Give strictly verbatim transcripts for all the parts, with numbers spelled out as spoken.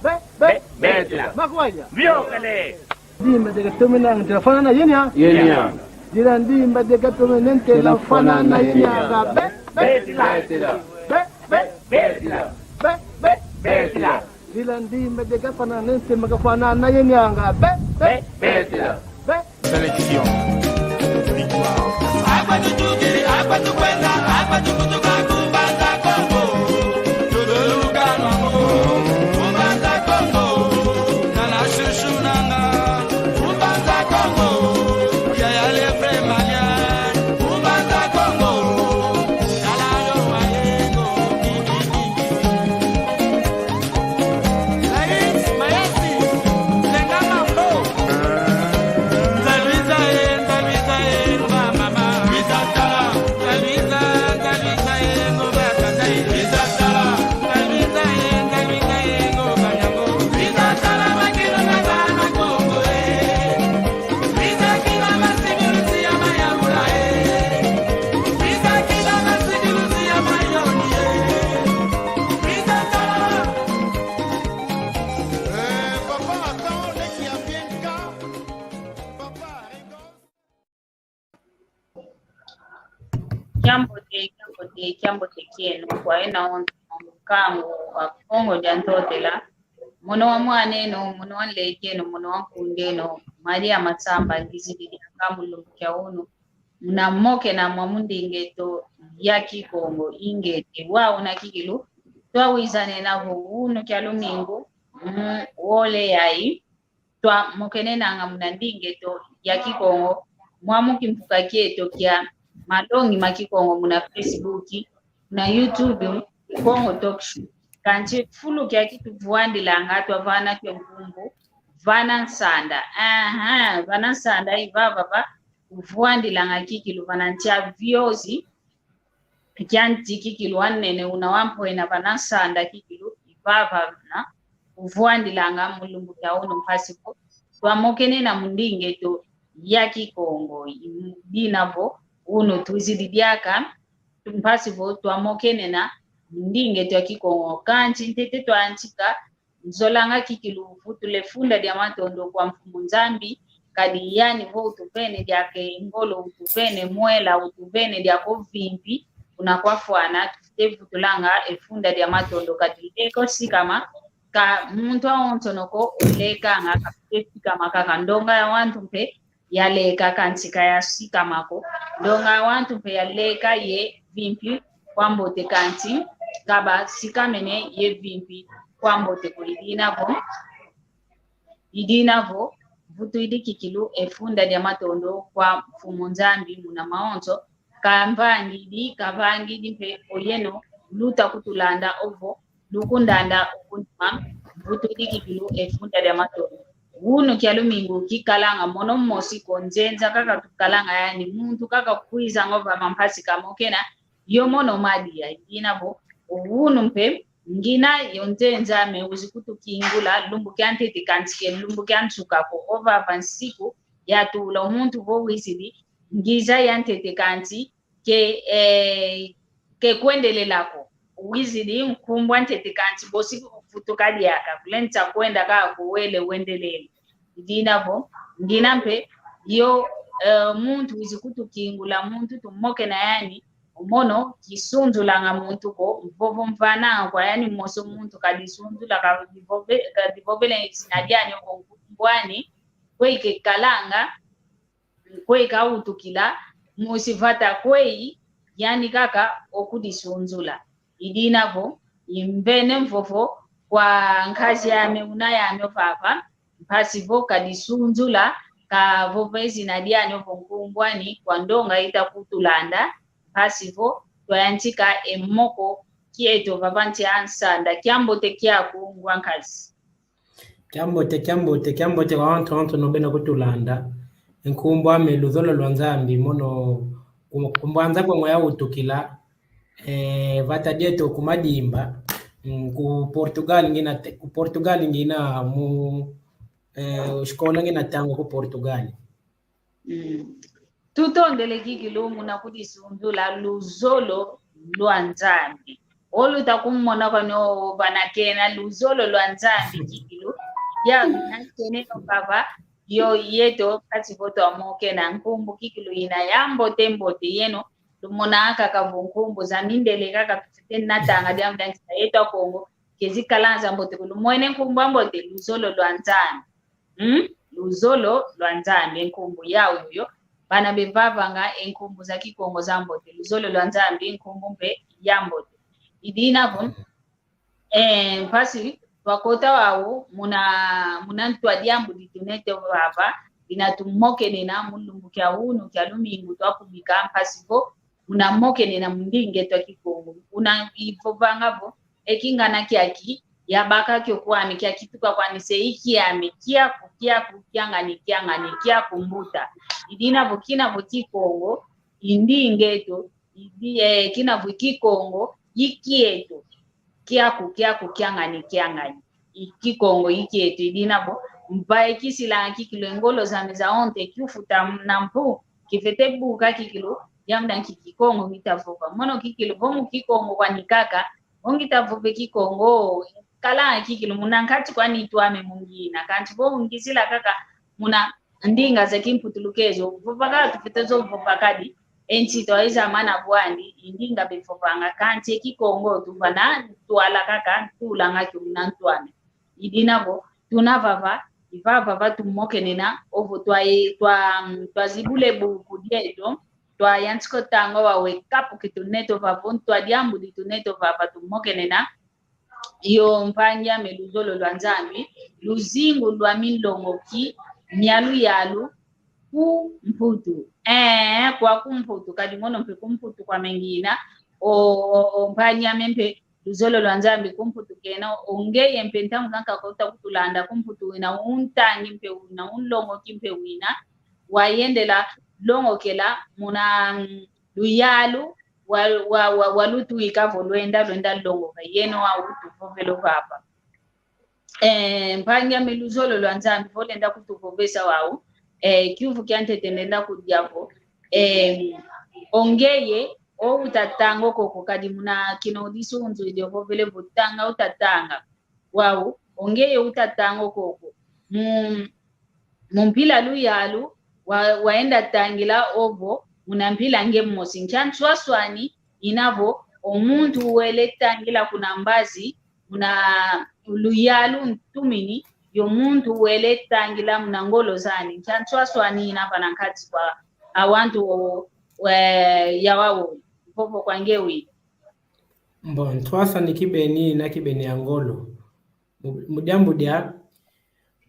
Be, be, betila. Makwaya. Vyokele. Ndimba dia katomene ntela fanana yenya. Yenya. Dila ndimba dia katomene ntela fanana yenya. Be, be, betila. Be, be, betila. Be, be, betila. Dila ndimba dia kafanana ntela kafanana yenya. Be, be, betila. Be. Sélection. Victoire. Kiambote, kiambote, kiambote kieno kwa yeno onso mukangu wa Kongo dia Ntotela. Mono wa mwaneno, mono wa nlekeno, mono wa nkundeno, Maria Masamba, ngizidi diaka mu lumbu kia unu. Muna mokena mwa mundinga eto ya Kikongo, ingeta wau una kikilu. Twawiza nena vo unu kia lumingu, mm, wole yayi. Twamokenenanga muna ndinga eto ya Kikongo, mwa mu kimvuka kieto kia malongi ma Kikongo muna Facebook, muna YouTube, Kongo Talk Show. Kansi fulu kiaki tuvwandilanga twavana kio nkumbu, vana nsanda. Aha, vana nsanda i vava va kuvwandilanga kikilu vana ntia viozi, kia nti kikilu wa nene una wa mpwena vana nsanda kikilu i vava na kuvwandilanga mu lumbu kia unu mpasi vo twamokenena mu ndinga eto ya Kikongo. I dina vo unu twizidi diaka mpasi vo twamokenena mu ndinga eto ya Kikongo. Kansi ntete twayantika nzolanga kikilu vutula e funda dia matondo kwa Mfumu Nzambi, kadi yani vo utuvene diaka e ngolo, utuvene mwela, utuvene diaka o vimpi, kuna kwafwana, tufwete vutulanga e funda dia matondo, kadi leko sikama, ka muntu awonsono ko olekanga, kafwete sikama kaka, ndonga ya wantu mpe yaleka kansi ka yasikama ko. Ndonga ya wantu mpe yaleka ye vimpi kwa mbote kansi ka basikamene ye vimpi kwa mbote ko. I dina vo, i dina vo, vutwidi kikilu e funda dia matondo kwa Mfumu Nzambi muna mawonso, kavangidi, kavangidi mpe oyeno luta kutulanda ovo, lukundanda okunima, vutwidi kikilu e funda dia matondo. Unu kia lumingu kikalanga mono mosi ko, nzenza kaka tukalanga yani, muntu kaka kwizanga ovava mpasi kamokena, yo mono madia. I dina vo, unu mpe ngina yo nzenza ame wizi kutukingula, lumbu kia ntete kansi ke lumbu kia nsuka ko, ovava nsiku yatula o muntu vo wizidi, ngiza ya ntete kansi ke, eh, ke kwendelela ko. Wizidi nkumbu a ntete kansi bosi vutuka diaka, kulenza kwenda kaka ko, wele wendelele. I dina vo, ngina mpe, yo, eh, muntu wizi kutukingula, muntu tumokena yani, o mono kisunzulanga muntu ko, mvovo mvananga kwa yani mosi o muntu kadisunzula, kadivove-, kadivovele zina diani ovo nkumbu ani, kwe ike kalanga, kwe kawutukila, musi vata kweyi, yani kaka okudisunzula. I dina vo, imvene mvovo kwa nkazi ame, una yame ovava, mpasi vo kadisunzula, kavova e zina diani ovo nkumbu ani, kwa ndonga ita kutulanda, mpasi vo twayantika e moko kieto vava nti a nsanda. Kiambote kiaku ngwa nkazi. Kiambote, kiambote, kiambote kwa wantu, wantu no bena kutulanda. Nkumbu ame Luzolo lwa Nzambi, mono ku-, ku Mbanza Kongo ya wutukila, eh, vata dieto ku Madimba, mm, ku Portugal ngina te-, ku Portugal ngina mu, eh, xikola ngina tanga ku Portugal. Mm. Tutondele kikilu muna kudisunzula Luzolo lwa Nzambi. Oluta kumona kwani o vana kena luzolo lwa Nzambi kikilu. Ya, na kene no vava, yo yeto kati vo twamokena nkumbu kikilu ina ya mbote mbote yeno. Lumona kaka vo nkumbu za mindele kaka tufite natanga diambu dia nkita yeto a Kongo. Kezi kala za mbote ko lumwene nkumbu a mbote luzolo lwa Nzambi. Hmm? Luzolo lwa Nzambi, e nkumbu yau yoyo. Bana bevavanga e nkumbu za Kikongo za mbote. Luzolo lwa Nzambi, nkumbu mpe ya mbote. I dina vo, eh, mpasi twakota wau muna, muna ntwa diambu ditunete vava, dina tumokenena mu lumbu kia unu, kia lumingu twakubika, mpasi vo muna mokenena mu ndinga eto a Kikongo. Una ivovanga vo, e kingana kiaki, yabaka kio kwame, kiakituka kwani se i kiame, kiaku, kiaku, kiangani, kiangani, kiaku mbuta. I dina vo kina vo Kikongo i ndinga eto, i di-, eh, kina vo Kikongo i kieto. Kiaku, kiaku, kiangani, kiangani. I Kikongo i kieto, i dina vo, mvaikisila kikilu e ngolo zame za onte, kiufuta na mpu, kifete buka kikilu, diambu dia nki Kikongo ngita vova. Mono kikilu, vo mu Kikongo kwani kaka, vo ngita vova e Kikongo, kala kikilu, muna nkati kwani twame mu ngina, kansi vo ngizila kaka, muna ndinga za kimputulukezo, vova kaka tufite zo vova kadi, e nsi twaiza mana bwandi, i ndinga bevovanga, kansi e Kikongo tuvana, twala kaka, tulanga kio muna ntwame. I dina vo, tuna vava, i vava vava tumokenena, ovo twa, twa, mm, twazibule buku dieto, twayantika o tanga wau e kapu kitunete vava, ntwa diambu ditunete vava tumokenena, yo mpangi ame luzolo lwa Nzambi, luzingu lwa minlongoki mia luyalu ku Mputu. Eh, kwa ku Mputu, kadi mono mpe ku Mputu kwame ngina, o, o, o mpangi ame mpe luzolo lwa Nzambi ku Mputu kena, o ngeye mpe ntangu zankaka uta kutulanda ku Mputu wina, untangi mpe wina, unlongoki mpe wina, wayendela longokela muna, mm, luyalu wa, wa, wa, wa lutwika vo lwenda, lwenda longoka, yeno wau utuvovela vava. Eh, mpangi ame luzolo lwa Nzambi vo lenda kutuvovesa wau, eh, kiuvu kia ntete ndenda kudia vo, eh, o ngeye, o uta tanga o koko kadi muna kina o disunzu edi ovovele vo tanga uta tanga. Wau, o ngeye uta tanga o koko. Mu, mu mpila luyalu, wa, waenda tangila ovo, muna mpila nge mosi. Nkia nswaswani, ina vo, o muntu wele tangila kuna mbazi, muna luyalu ntumini, yo muntu wele tangila muna ngolo zani. Nkia nswaswani ina vana nkati kwa awantu o, we, ya wau, vovo kwa nge wi. Mbo, ntwasa ni kibeni, na kibeni ya ngolo. Mu, mu diambu dia,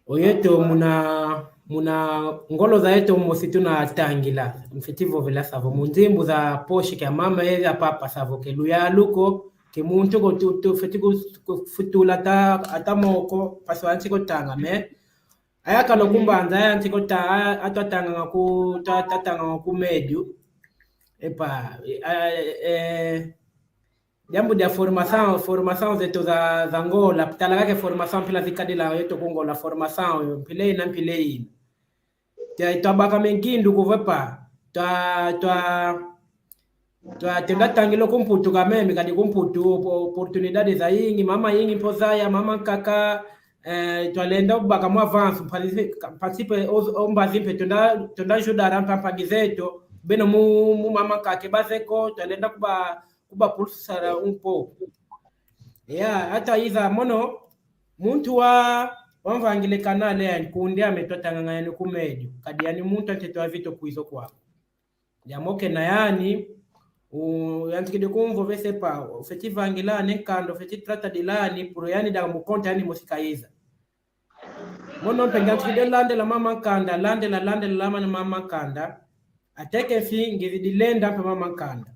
o yeto muna, muna ngolo za yeto mosi tuna tangila. Mfiti vovela savo. Mu nzimbu za poshi kia mama ye za papa savo ke luyalu ko, ke muntu ko tu, tu, fiti ku, kufutula ata, ata moko, mpasi wantika o tanga me. Aya kalo ku mbanza, aya ntika o ta, aya, atwa tanganga ku, twa, twa tanganga ku médio. Epa, eh, eh, diambu dia formação, formação zeto za, za Angola, tala kaka e formação mpila zikadila yeto ku Angola, formação, mpila ina, mpila ina. Tia, twabaka mengindu kuvepa, twa, twa, twa, tenda tangila ku Mputu kameme, kadi ku Mputu, opo-, oportunidade zayingi, mama yingi mpo zaya, mama nkaka, eh, twalenda kubaka mu avanço, mpasi, mpasi pe, o, o mbazi mpe, tenda, tenda ajudar ampa mpangi zeto, beno mu, mu mama nkaka, baze ko, twalenda kuba, kuba pulsar um pouco. Ya, ata iza mono, muntu wa, wamvangile canal yani, kundi ame twatanganga yani ku médio, kadi yani muntu ante twavito kwizo kwako. Yamokena yani, u, yantikidi kumvovesa epa, ufeti vangila ani nkanda, ufeti trata dila ani, puro yani da mu conta yani mosi kaiza. Mono mpe ngantikidi landela mama nkanda, landela, landela lama na mama nkanda. Até que enfim, ngizidi lenda mpe mama nkanda.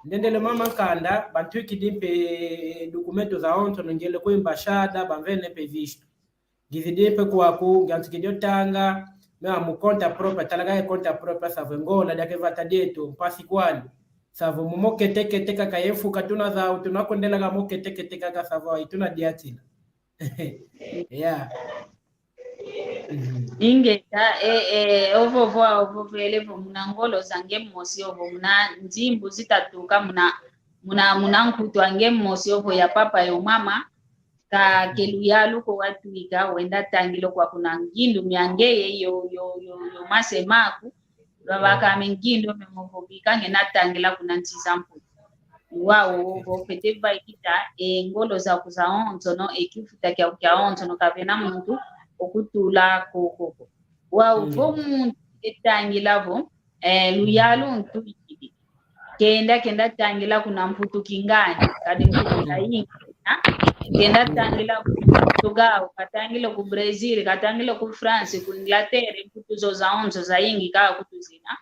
Ndendele mama nkanda, bantwikidi mpe documento zawonso, nungele ku embaixada, bamvene mpe visto. Ngizidi mpe kwaku, ngantikidi o tanga, me wa mu conta própria, tala kaka e conta própria, savo e Angola, diaka e vata dieto, mpasi kwani. Savo momo kete kete kaka ye mfuka tuna zau, tuna kondela kaka mo kete kete kaka savo, i tuna diatila. Yeah. Mhm. Ingeta, e, e, ovovo, ovovele vo muna ngolo za nge mosi, ovo muna nzimbu zitatuka muna muna, muna nkutu a nge mosi ovo ya papa yo mama, ka ke luyalu ko watwika, wenda tangila kwa kuna ngindu mia ngeye yo, yo, yo, yo mase maku, lwabaka ame ngindu mia movo bika nge natangila kuna nsi za Mputu. Wau, vo fwete vaikisa, e ngolo zaku zawonsono, e kifuta kiaku kiawonsono, ka vena muntu okutula kokoko. Wau, vo muntu etangila vo, eh, luyalu ntwikidi. Kenda, kenda tangila kuna Mputu kingandi, kadi Mputu zayingi, ha? Kenda tangila ku Portugal, katangila ku Brazil, katangila ku France, ku Inglaterra, Mputu zo zawonso zayingi kaka kutu zina.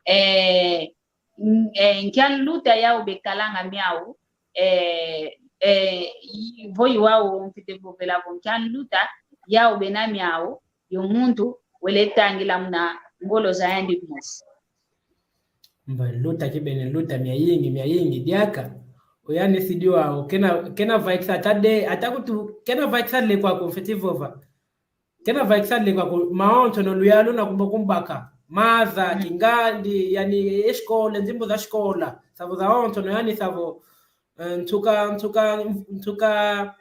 Eh, n-, eh, nkia nluta yau bekalanga miau, eh, eh, i-, vo i wau mfwete vovela vo nkia nluta yau bena miau, yo muntu wele tangila muna ngolo zayandi mosi. Mba, nluta kibeni, nluta miayingi, miayingi diaka. Oyani sidi wau, kena, kena vaikisa ata de, ata kutu, kena vaikisa lekwa ko mfwete vova. Kena vaikisa lekwa ko, mawonsono luyalu na kumbo kumbaka. Maza, kingandi, yani, e escola, nzimbu za escola. Savo zawonsono, yani savo, eh, nsuka, nsuka, nsuka,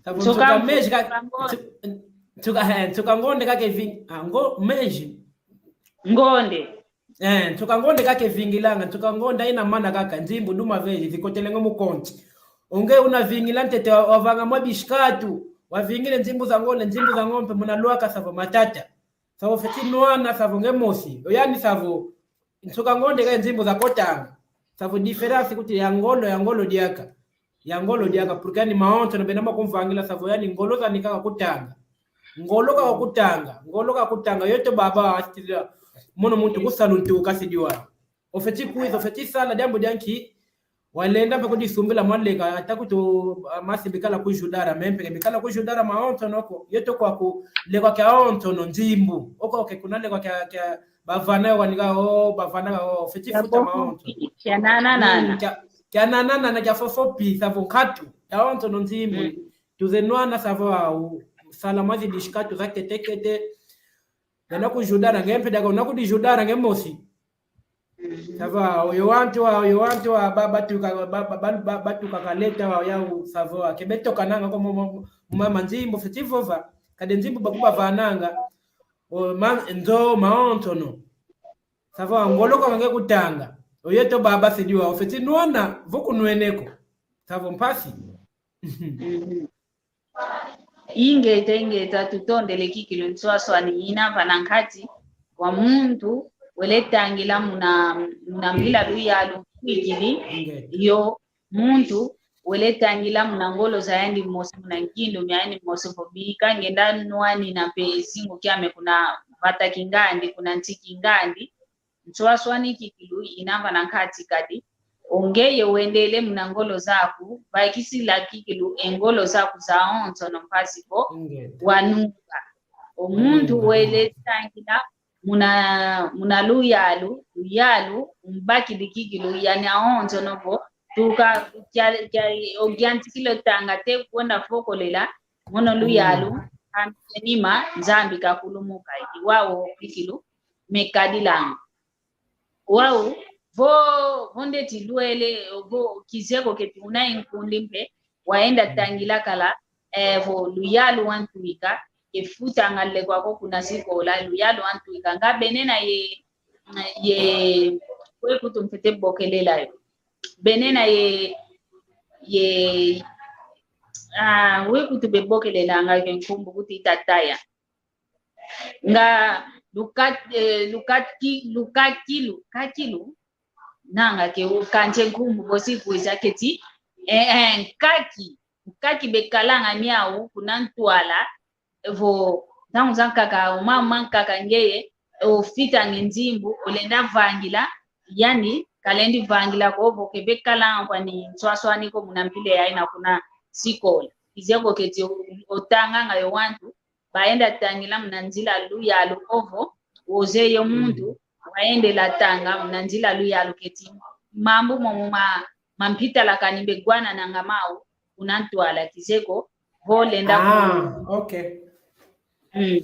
savo nsuka, nsuka meji ka, nsuka, nsuka, eh, nsuka ngonde kake ving-, ah, ngo-, meji. Ngonde. Eh, nsuka ngonde kake vingilanga, nsuka ngonde aina mana kaka, nzimbu duma veji, zikotelenge mu konti. Onge una vingila ntete wa-, wavanga mwa bishikatu, wavingile nzimbu za ngole, nzimbu za ngompe, muna lwaka savo matata. Savo feti nwana, savo nge mosi, oyani savo, nsuka ngonde kake nzimbu za kotanga. Savo différence kuti ya ngolo, ya ngolo diaka. Ya ngolo diaka, porque yani mawonsono bena makumvangila savo yani ngolo zani kaka kutanga. Ngolo kaka kutanga, ngolo kaka kutanga, yoto baba astila, mono muntu kusalu ntuka sidi wa. Ofeti kwiza, ofeti sala, diambu dianki, walenda mpe kudisumbila mwa leka, ata kutu, ah, masi bikala kujudara, mempe ke bikala kujudara mawonsono ko, yoto kwaku, lekwa kiawonsono, nzimbu, oko ke kuna lekwa kia, kia, bavana yo wanika, oh, bavana ka, oh, ofeti futa mawonsono. Kia nana nana. Mm, kia, kia nana nana, kia fofo pi, savo nkatu, kiawonsono nzimbu. Mm. Tuze nwana savo au, sala mwa zibishikatu za kete kete. Yana kujudara nge mpe diaka, una kudijudara nge mosi. Mhm. Savo au, oyo wantu au, oyo wantu au, ba-, batuka, ba-, ba-, ba-, ba-, batuka kaleta au, yau, savo au. Ke betokananga ko mo-, mo-, mama nzimbu, feti vova. Kadi nzimbu bakubavananga. O, ma-, nzo, mawonsono. Savo au, ngolo kaka nge kutanga. Oyeto baba sidi wa, ofeti nwana, vo kunwene ko. Savo mpasi. Mhm. Ingeta, ingeta, tutondele kikilu nswaswani ina vana nkati wa muntu wele tangila muna, muna mbila luyalu kwikidi, ingeta, yo muntu wele tangila muna ngolo zayandi mosi, muna ngindu miayandi mosi, vo bika ngenda nwanina mpe zingu kiame kuna vata kingandi, kuna nsi kingandi, nswaswani kikilu ina vana nkati kadi. Ongeye wendele muna ngolo zaku, vaikisila kikilu e ngolo zaku zawonsono mpasi vo, ingeta, wanunga. O muntu, wanunga, wele tangila muna, muna luyalu, luyalu, umbakidi kikilu, yani awonsono vo, tuka, kia, kia, ogiantikilo tanga te kwenda fokolela, mono luyalu, mm, amsenima, Nzambi kakulumuka, i wau kikilu, mekadilanga. Wau, vo, vo ndeti lwele, vo kizeko keti una inkundi mpe, waenda tangila kala, eh, vo luyalu wantwika, ke futanga lekwa ko kuna sikola, luyalu wantwika. Nga benena ye, ye, we kutu mfwete bokelela yo. Benena ye, ye, ah, we kutu bebokelelanga ke nkumbu kuti tataya. Nga luka-, eh, lukaki-, lukaki-, lukakilu, nanga ke ukanje nkumbu bosi kwiza keti, eh, eh, nkaki, nkaki bekalanga miau kuna ntwala, vo, ntangu zankaka, o mama nkaka ngeye, ofitangi nzimbu, olenda vangila, yani, kalendi vangila ko, vo ke bekalanga kwani nswaswani ko muna mpila yayina kuna sikola. Kizeko keti o-, otanganga yo wantu, baenda tangila muna nzila luyalu ovo, oze yo muntu, mm, waendela tanga muna nzila luyalu keti. Mambu momo ma, mampitalakani begwanananga mau, kuna ntwala kizeko, vo lenda ku- Ah, ok. Mm.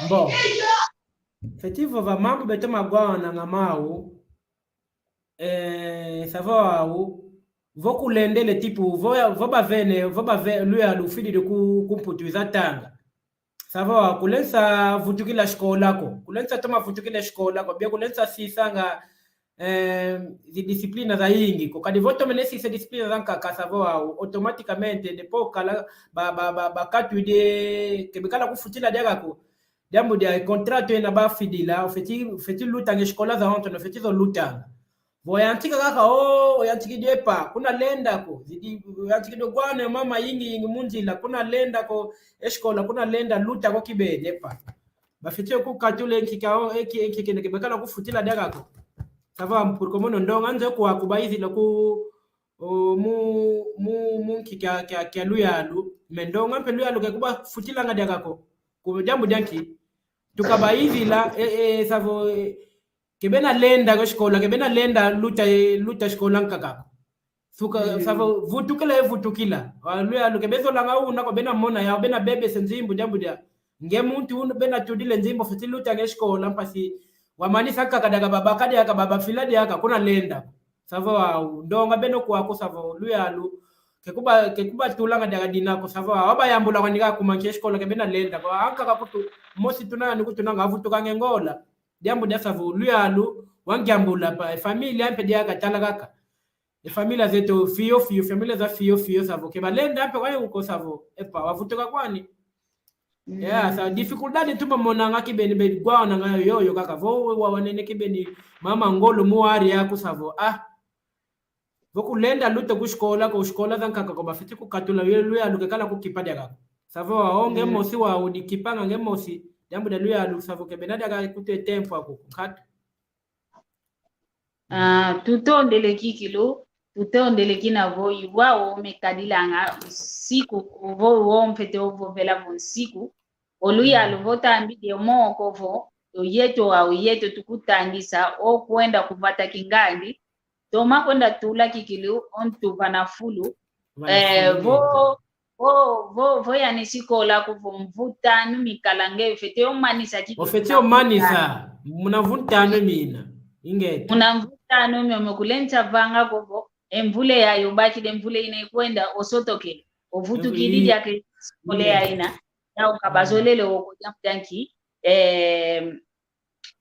Bon. Feti vova mambu beto magwawananga mau, eh, savo wau, vo kulendele tipo, vo, vo bavene, vo bave, luyalu fidi de ku, ku Mputu iza tanga. Savo wau, kulensa vutukila escola ko, kulensa toma vutukila escola ko, bia kulensa sisanga, eh, zi disciplina zayingi ko. Kadi vo tomene sisa disciplina zankaka, savo wau, automaticamente, depois kala, ba, ba, ba, ba katu de, kebekala kufutila diaka ko. Diambu dia contrato ena bafidila, ofeti, ofeti lutanga escola zawonso, no ofeti zo lutanga. Vo yantika kaka, oh, yantikidi epa, kuna lenda ko. Zidi, yantikidi gwana mama yingi yingi mu nzila, kuna lenda ko, escola, kuna lenda luta ko kibeni epa. Bafeti kukatula enkika, oh, enki, enkika ene kebekala kufutila diaka ko. Savo wau, mpurko mono ndonga nze kuwa kubaizila ku, o, mu, mu, mu nki kia, kia, kia luyalu. Me ndonga mpe luyalu kekuba futilanga diaka ko. Ku diambu dianki. Tukabaizila, e, e, savo, e, kebena lenda ko escola, kebena lenda luta, e, luta escola nkaka ko. Suka, savo, vutukila, e, vutukila. Wa luyalu, kebezolanga una ko bena mona ya, bena bebe se nzimbu, diambu dia. Nge muntu unu bena tudile nzimbu, feti lutanga escola, mpasi. Wamanisa nkaka diaka baba, kadi aka baba fila diaka, kuna lenda. Savo wau, ndonga beno kuwa ko savo, luyalu. Kekuba, kekuba tulanga diaka dina ko savo wau, wabayambula kwani ka kuma nki escola kebena lenda ko, ankaka kutu, mosi tuna ni kutunanga vutukanga e ngola. Diambu dia savo, luyalu, wangiambula pa, e família mpe diaka tala kaka. E família zeto fio fio, família za fio fio savo, kebalenda mpe wayi uko savo, epa, wavutuka kwani. Yeah, sa dificuldade tuba monanga kibeni be gwawananga yoyo kaka vo wa wanene kibeni mama ngolo muari yaku savo. Ah. Vo kulenda luta ku escola, ku escola zankaka ko bafeti kukatula yo luyalu kekala kukipa diaka. Savo wau nge mosi wau dikipanga nge mosi. Diambu dia luyalu savo kebena diaka kute tempo aku nkatu. Ah, tutondele kikilu, tutondele kina vo iwau mekadilanga nsiku, vo wo mfete ovovela vo nsiku, o luyalu vo tambidi o moko vo, o yeto wau yeto tukutangisa, o kwenda kuvata kingandi, toma kwenda tula kikilu, o ntu vana fulu, eh, vo, vo, vo, vo yani sikola ko vo mvu tanu mikala nge, ofete omanisa kikilu. Ofete omanisa, muna mvu tanu mina. Ingeta. Muna mvu tanu mio, mio kulensa vanga ko vo, e mvula yayi obakidi e mvula ina ikwenda, osotokele. Ovutukidi diaka e sikola yayi ina. Yau kabazolele oko diambu dianki, eh,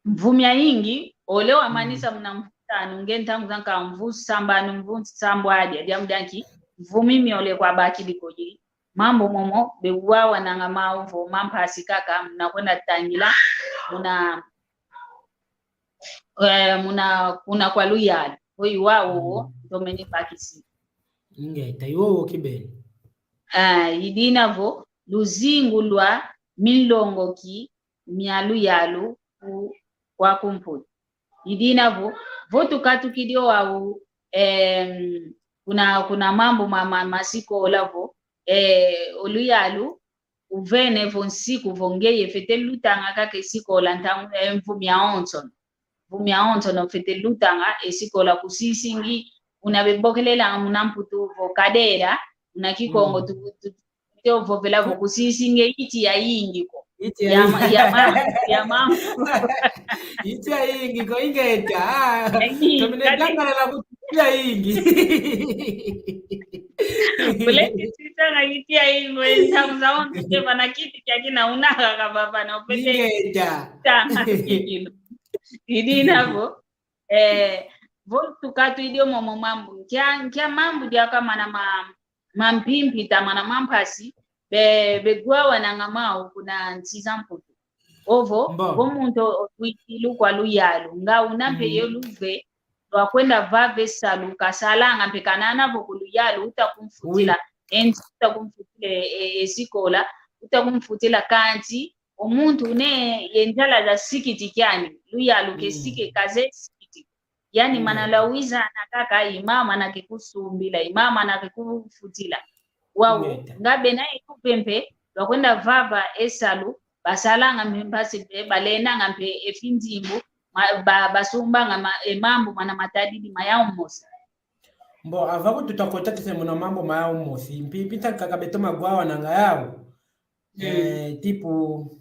mvu miayingi, ole wamanisa muna mvu tanu, nge ntangu zankaka mvu sambanu, mvu sambwadi, diambu dianki, mvu mimi ole kwabakidi kodi. Mambu momo, bewawananga mau vo mampasi kaka, muna kwenda tangila, muna, eh, muna, kuna kwa luyalu, vo iwau wo, ntomene bakisi. Ingeta, iwau wo kibeni. Ah, idina vo, luzingu lwa minlongoki mia luyalu ku, kwa kumputu. Idina vo, vo tukatukidi o wau, em, kuna, kuna mambu ma, ma, ma sikola vo, eh, o luyalu, uvene vo nsiku vo ngeye fete lutanga kaka e sikola ntangu, eh, mvu miawonsono. Mvu miawonsono fete lutanga e sikola kusisingi, una bebokelelanga muna Mputu vo cadeira, una Kikongo tu, tu, te ovovela vo kusisingi e iti yayingi ko. Iti ya ma-, yayingi. Ya ma-, ya ma-. Iti yayingi ko, ingeta. Ah, tomene dangalala kuti iti yayingi. Bule kisisanga iti yayingi, we ntangu zawonso te vana kiti kiakina una kaka vava na opete. Ingeta. Tanga kikilo. Idina vo. Eh, vo tukatwidi o momo mambu, nkia, nkia mambu diaka mana ma, mampimpi ta mana mampasi, be, bewawananga mau kuna nsi za Mputu. Ovo, vo muntu otwidi lukwa luyalu, nga una mpe yo luve, lwa kwenda vava e salu, kasalanga mpe kanana vo ku luyalu, uta kumfutila, e nsi uta kumfutila e, e, e sikola, uta kumfutila kansi, o muntu une ye nzala za sikiti kiani, luyalu ke sike kaze sikiti. Yani mana lwa wiza na kaka i mama na ke kusumbila, i mama na ke kufutila. Wau, nga bena e kupempe, lwa kwenda vava e salu, basalanga mpe mpasi mpe, balendanga mpe e findimbu, ma, ba, basumbanga ma, e mambu mana matadidi mayau mosi. Mbo, ava kutu tutakota kise muna mambu mayau mosi, mpi, mpi nta kaka beto magwawananga yau. Eh, tipo,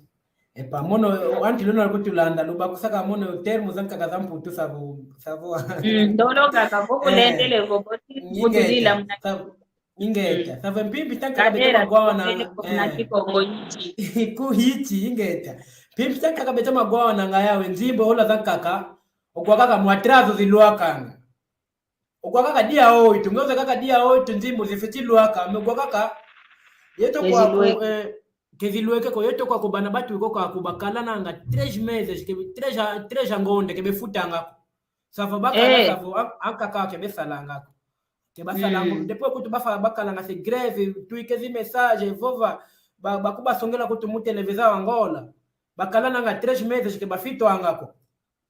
Epa, mono, anti luna kutulanda, lubakusaka mono termo zankaka za Mputu savo, savo. Mm, ndolo kaka, vo kulendele vo, boti, ingeta, kutulila muna. Savo, ingeta, savo mpimpi tankaka beta magwana, kuna Kikongo iti. Ku iti, ingeta. Mpimpi tankaka beta magwana nga yawe, nzimbu ola zankaka, okwa kaka mwa trazo zilwakanga. Okwa kaka dia oito, nge oze kaka dia oito, nzimbu zifiti lwaka, me okwa kaka, yeto kwa ku, eh, kezilweke ko, yeto kwa kubana batu iko kwa kubakalanga três meses, ke três a, três a ngonde, ke befutanga ko. Savo bakala, savo, an-, ankaka ke besalanga ko. Ke basalanga, depois kutu bafa bakalanga se grève, tuike zi message, vova, ba, bakubasongela kutu mu televisão Angola. Bakalanga três meses, ke bafitwanga ko.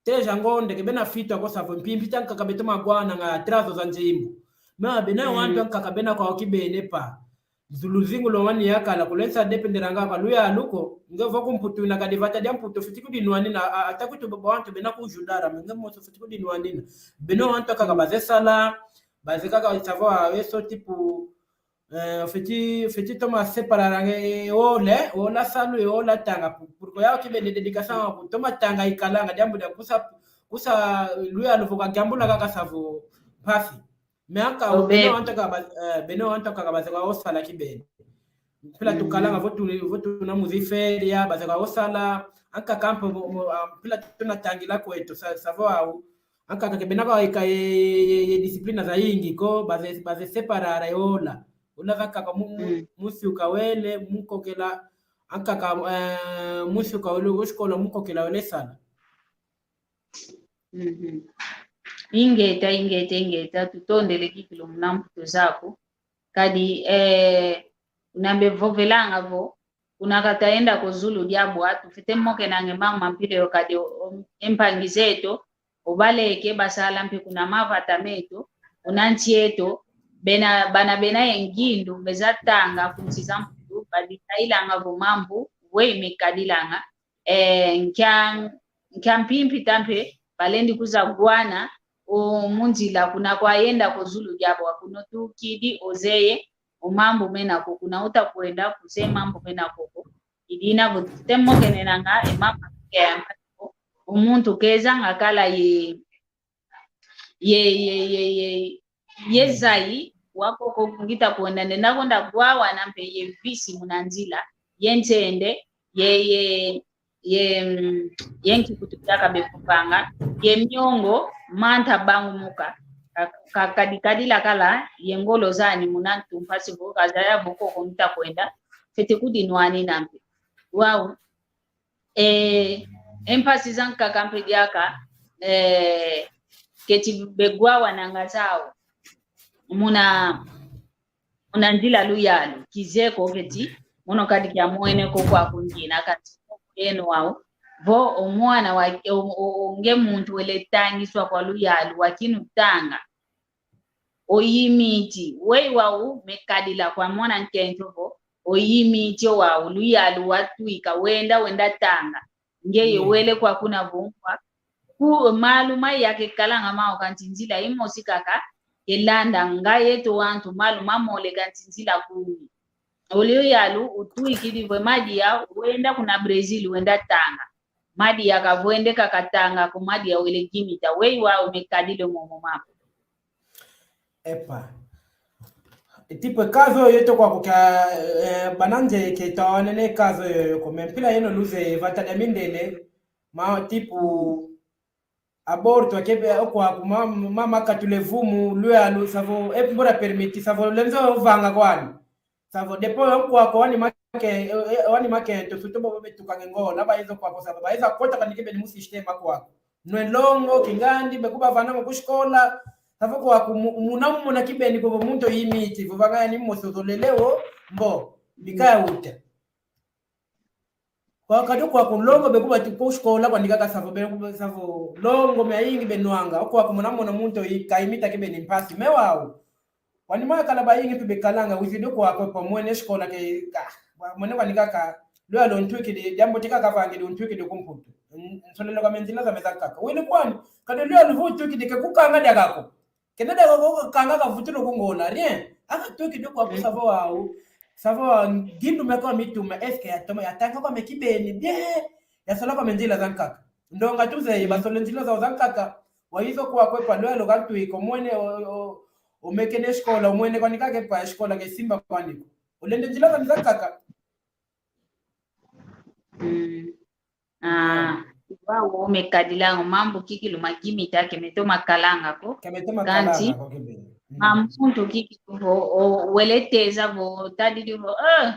Três a ngonde ke bena fitwa ko savo mpimpi tankaka beto magwana nga trazo za nzimbu. Ma bena wantu ankaka bena kwa okibene pa. Zulu zingu lo wani yakala kulensa dependeranga kwa luyalu ko. Nge vo ku Mputu na kadi vata dia Mputu fiti kudinwanina, a, ata kutu baba wantu bena kujudara, nge moso fiti kudinwanina. Bena wantu ankaka baze sala, baze kaka savo aweso tipo, eh, fiti, fiti toma separaranga e ola, e ola salu, e ola tanga, pu-, purko yau kibeni dedicação, ku toma tanga ikalanga, diambu dia kusa, kusa luyalu vo kadiambula kaka savo mpasi. Me anka, beno wantu kaka ba, eh, beno wantu kaka baze kwa osala kibeni. Mpila tukalanga vo tu, vo tuna mu zi feria, baze kwa osala, anka kampo mo, mo, ah, mpila tuna tangila kweto, sa, savo au. Ankaka ke bena kwa ika ye, ye, ye, ye disciplina zayingi ko, baze, baze separara e ola. Ola zankaka mu, mu, musiuka wele, mukokela, ankaka, eh, musiuka wele, oshikola mukokela wele sala. Ingeta, ingeta, ingeta, tutondele kikilu muna mbuto zaku. Kadi, eh, unambe vovelanga vo, kuna kata enda ko zulu dia bwa, tufwete mokenanga e mambu ma mpila yo kadi o, o, e mpangi zeto, obaleke basala mpe kuna mavata meto, kuna nsi eto, bena, bana bena ye ngindu, beza tanga ku nsi za Mputu, baditailanga vo mambu, we mekadilanga, eh, nkia, nkia mpimpi ta mpe, balendi kuza gwana, o mu nzila kuna kwa yenda ko zulu dia bwa, kuna tukidi, ozeye, o mambu mena ko, kuna uta kwenda, kuzeye mambu mena koko. Idina vo tufwete mokenenanga, e mambu ke ya mpasi ko, o muntu kezanga kala ye, ye, ye, ye, ye, ye zayi, wakoko ngita kwenda, nenda kwenda gwawana mpe ye visi muna nzila, ye nsende, ye, ye, ye, mm, ye nki kutu kiaka befupanga, ye miongo, manta bangumuka, ka, ka, kadi, kadila kala, ye ngolo zani muna ntu mpasi vo, kazaya vo koko ngita kwenda, fwete kudinwanina mpe. Wau, eh, e mpasi zankaka mpe diaka, eh, keti begwawananga zau. Muna, muna nzila luyalu, kizeye ko keti, mono kadi kia mwene ko kwaku ngina kati, yeno wau. Vo o mwana wa, o, o, o nge muntu wele tangiswa kwa luyalu, wakinu tanga. Oyimiti, weyi wau mekadila kwa mwana nkento vo, oyimiti wau, luyalu watwika, wenda, wenda tanga. Ngeye wele kwa kuna vo nkwa. Ku malu maya kekalanga mau kansi nzila imosi kaka, kelanda nga yeto wantu malu mamole kansi nzila kumi. Olio yalu utwikidi vo madia, wenda kuna Brazil, wenda tanga. Madia kavwende kaka tanga ko madia wele gimita. Weyi wau mekadile momo mama. Epa. Tipo, e caso yoyo tokwa kukia, eh, bananze ke tawanene caso yoyo ko, me mpila yeno luze vata dia mindele, ma, tipo, aborto, akebe, okwa kuma, ma, ma, makatule vumu, luyalu, savo, e mbura permiti, savo, lenzo vanga kwani. Savo, depois, okwa kwani, ke, eh, eh, wani makento, surtout bobo betuka nge Ngola, bayiza kwaku savo, bayiza kota kani kibeni mu sistema kwaku. Nwe longo, kingandi, bekuba vana mu kushikola, savo kwaku mu-, muna muna kibeni kwa muntu yimiti, vo vanga yani moso zolele wo, mbo, bikaya uta. Kwa kadu kwaku longo bekuba tu kushikola, kwani kaka savo, bekuba savo, longo me ayingi benwanga, kwaku muna muna muntu yi-, kayimita kibeni mpasi, me wau. Wani mwakala bayingi mpe bekalanga, wizi dio kwaku pa mwene shikola ke, ka, wa-, mwene kwani kaka, luyalu ntwikidi, diambu ti kaka vangidi untwikidi ku Mputu. N-, nsolele kwa menzila zame zankaka. Wene kwani, kadi luyalu vo utwikidi ke kukanga diaka ko. Kena diaka ko kanga kavutulu ku Ngola, rien. Aka twikidi kwaku savo wau. Savo, ngindu meko mituma, est-ce que yatoma, yatanga kwame kibeni, bien, yasala kwame nzila zankaka. Ndonga tuzeye, basole nzila zau zankaka, wayiza kwakwe pa lwelo kantu iko mwene, o, o, omekene escola, omwene kwani kaka epa escola kesimba kwani ko. Olende nzila zandi zankaka. Mm. Ah, wau mekadilanga mambu kikilu magimita ke meto makalanga ko. Ke meto makalanga ko kibeni. Mm. Mambu muntu kikilu vo, o, wele teza vo, tadidi vo, eh,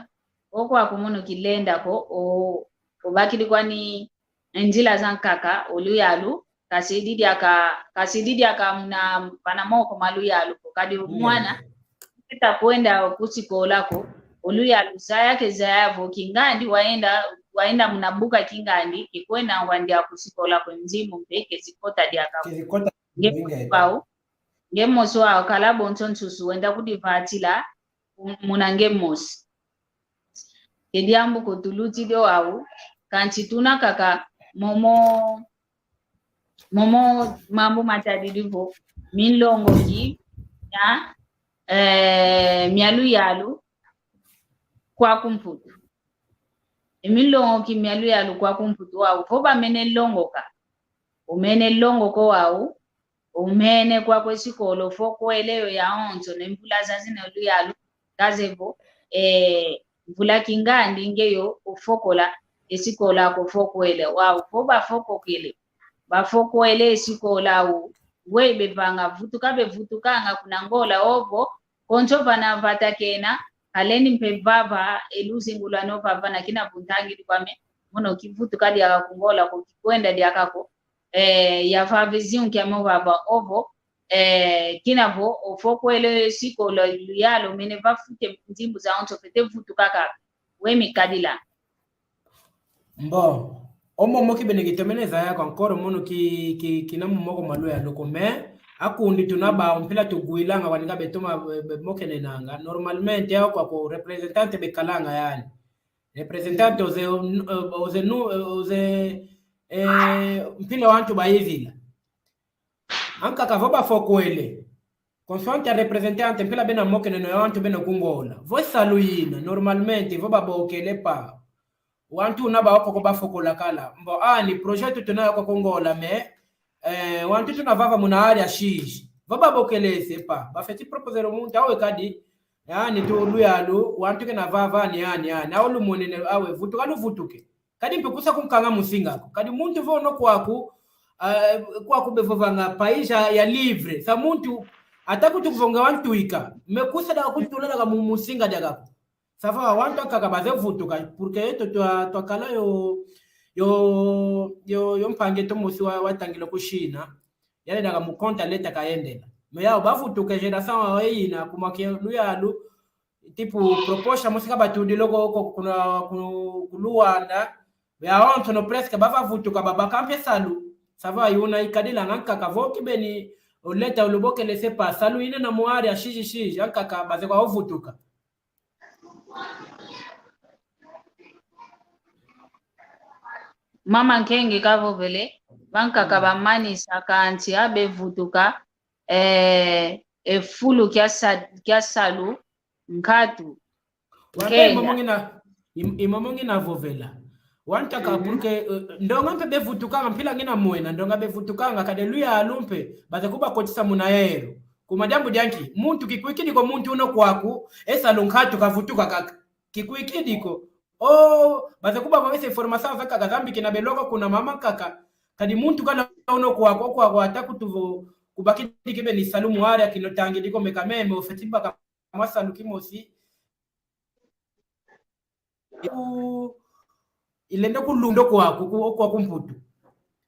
okwaku mono kilenda ko, o, obakidi kwani nzila zankaka, o luyalu, kasidi diaka, kasidi diaka muna, vana moko ma luyalu ko, kadi mwana, keta kwenda ku sikola ko, o luyalu zaya ke zaya vo kingandi waenda, waenda muna buka kingandi, kikwenda ngwa ndia ku sikola ko, nzimbu mpe ke zikota diaka ko. Ke zikota. Nge mosi wau, nge mosi wau, kala bonso nsusu, wenda kudivatila, muna nge mosi. E diambu ko tulutidi wau, kansi tuna kaka momo, momo mambu matadidi vo, minlongoki mia, eh, mia luyalu kwaku Mputu. E minlongoki mia luyalu kwaku Mputu wau, vo bamene longoka. Omene longoka wau, omene kwaku e sikola, ofokwele yo yawonso, ne mvula zazi ne luyalu, kazeye vo, eh, mvula kingandi nge yo ofokola, e sikola ako ofokwele, wau vo bafokokele, bafokwele e sikola wau, we bevanga vutuka, bevutukanga kuna Ngola ovo, konso vana vata kena, kaleni mpe vava, e luzingu lwani ovava na kina vo ntangidi kwame, mono kivutuka diaka ku Ngola ko, kikwenda diaka ko, eh, yavava e zingu kiame ovava ovo, eh, kina vo ofokwele sikola, luyalu, mene vafute nzimbu zawonso fwete vutuka kaka. We mikadila. Mbo, omo mo kibeni kitomene zaya kwa nkoro mono ki, ki, kina mu moko ma luyalu ko, mais akundi tuna bau mpila tugwilanga kwani ka betoma be, be, mokenenanga. Normalmente, au kwa ko representante bekalanga yani. Representante oze, oze nu, oze, eh, mpila wantu bayizila. Ankaka vo bafokwele. Consoante a representante mpila bena mokeneno ya wantu bena ku Ngola. Vo salu yina, normalmente, vo babokele pa. Wantu una ba okoko bafokola kala. Mbo, ah, ni projeto tuna yo koko Ngola, mais, eh, wantu tuna vava muna área X. Vo babokele se pa. Bafeti proposer o muntu awe kadi. Ah, ni tu luyalu, wantu kena vava ni, ah, ni, ah, ni. Awe lumonene, awe, vutuka luvutuke. Kadi mpe kusa kunkanga musinga ko. Kadi muntu vo no kwaku, ah, kwaku bevovanga país ya, ya livre. Sa muntu, ata kutu kuvonga wantu ika. Me kusa da kuntula daga mu, musinga daga ko. Sa va wantu akaka baze vutuka, porque yeto twa, twakala yo, yo, yo, yo mpangi eto mosi wa, watangila ku China. Yale daga mu conta leta kayendela. Me yau bavutuka geração yina, kuma ke luyalu, tipo, proposta mosi kabatudilo ko, ko, kuna, ku, ku Luanda, yawonso no presque bavavutuka babaka mpe salu. Sa va yuna ikadilanga ankaka vo kibeni, o leta ulubokele se pa salu yina na mu área X X, ankaka baze kwa ovutuka. Mama Nkenge kavovele, bankaka bamanisa kansi a bevutuka, eh, e fulu kia sa-, kia salu, nkatu. Wante nkenda. Imomo ngina, im-, imomo ngina vovela. Wantaka, mhm, porque, eh, ndonga mpe bevutukanga, mpila ngina mwena, ndonga bevutukanga, kadi luyalu mpe, baze kubakotisa muna ero. Kuma diambu dia nki, muntu kikwikidi ko muntu uno kwaku, e salu nkatu kavutuka kaka. Kikwikidi ko. Oh, baze kubavovesa informação zakaka zambi kina beloko kuna mama kaka. Kadi muntu kana uno kwaku, kwaku ata kutu vo, kubakidi kibeni salu mu área kino tangidi ko me quand même, ofeti baka mwa salu kimosi. Ku-, ilenda kulunda kwaku, ku-, kwaku Mputu.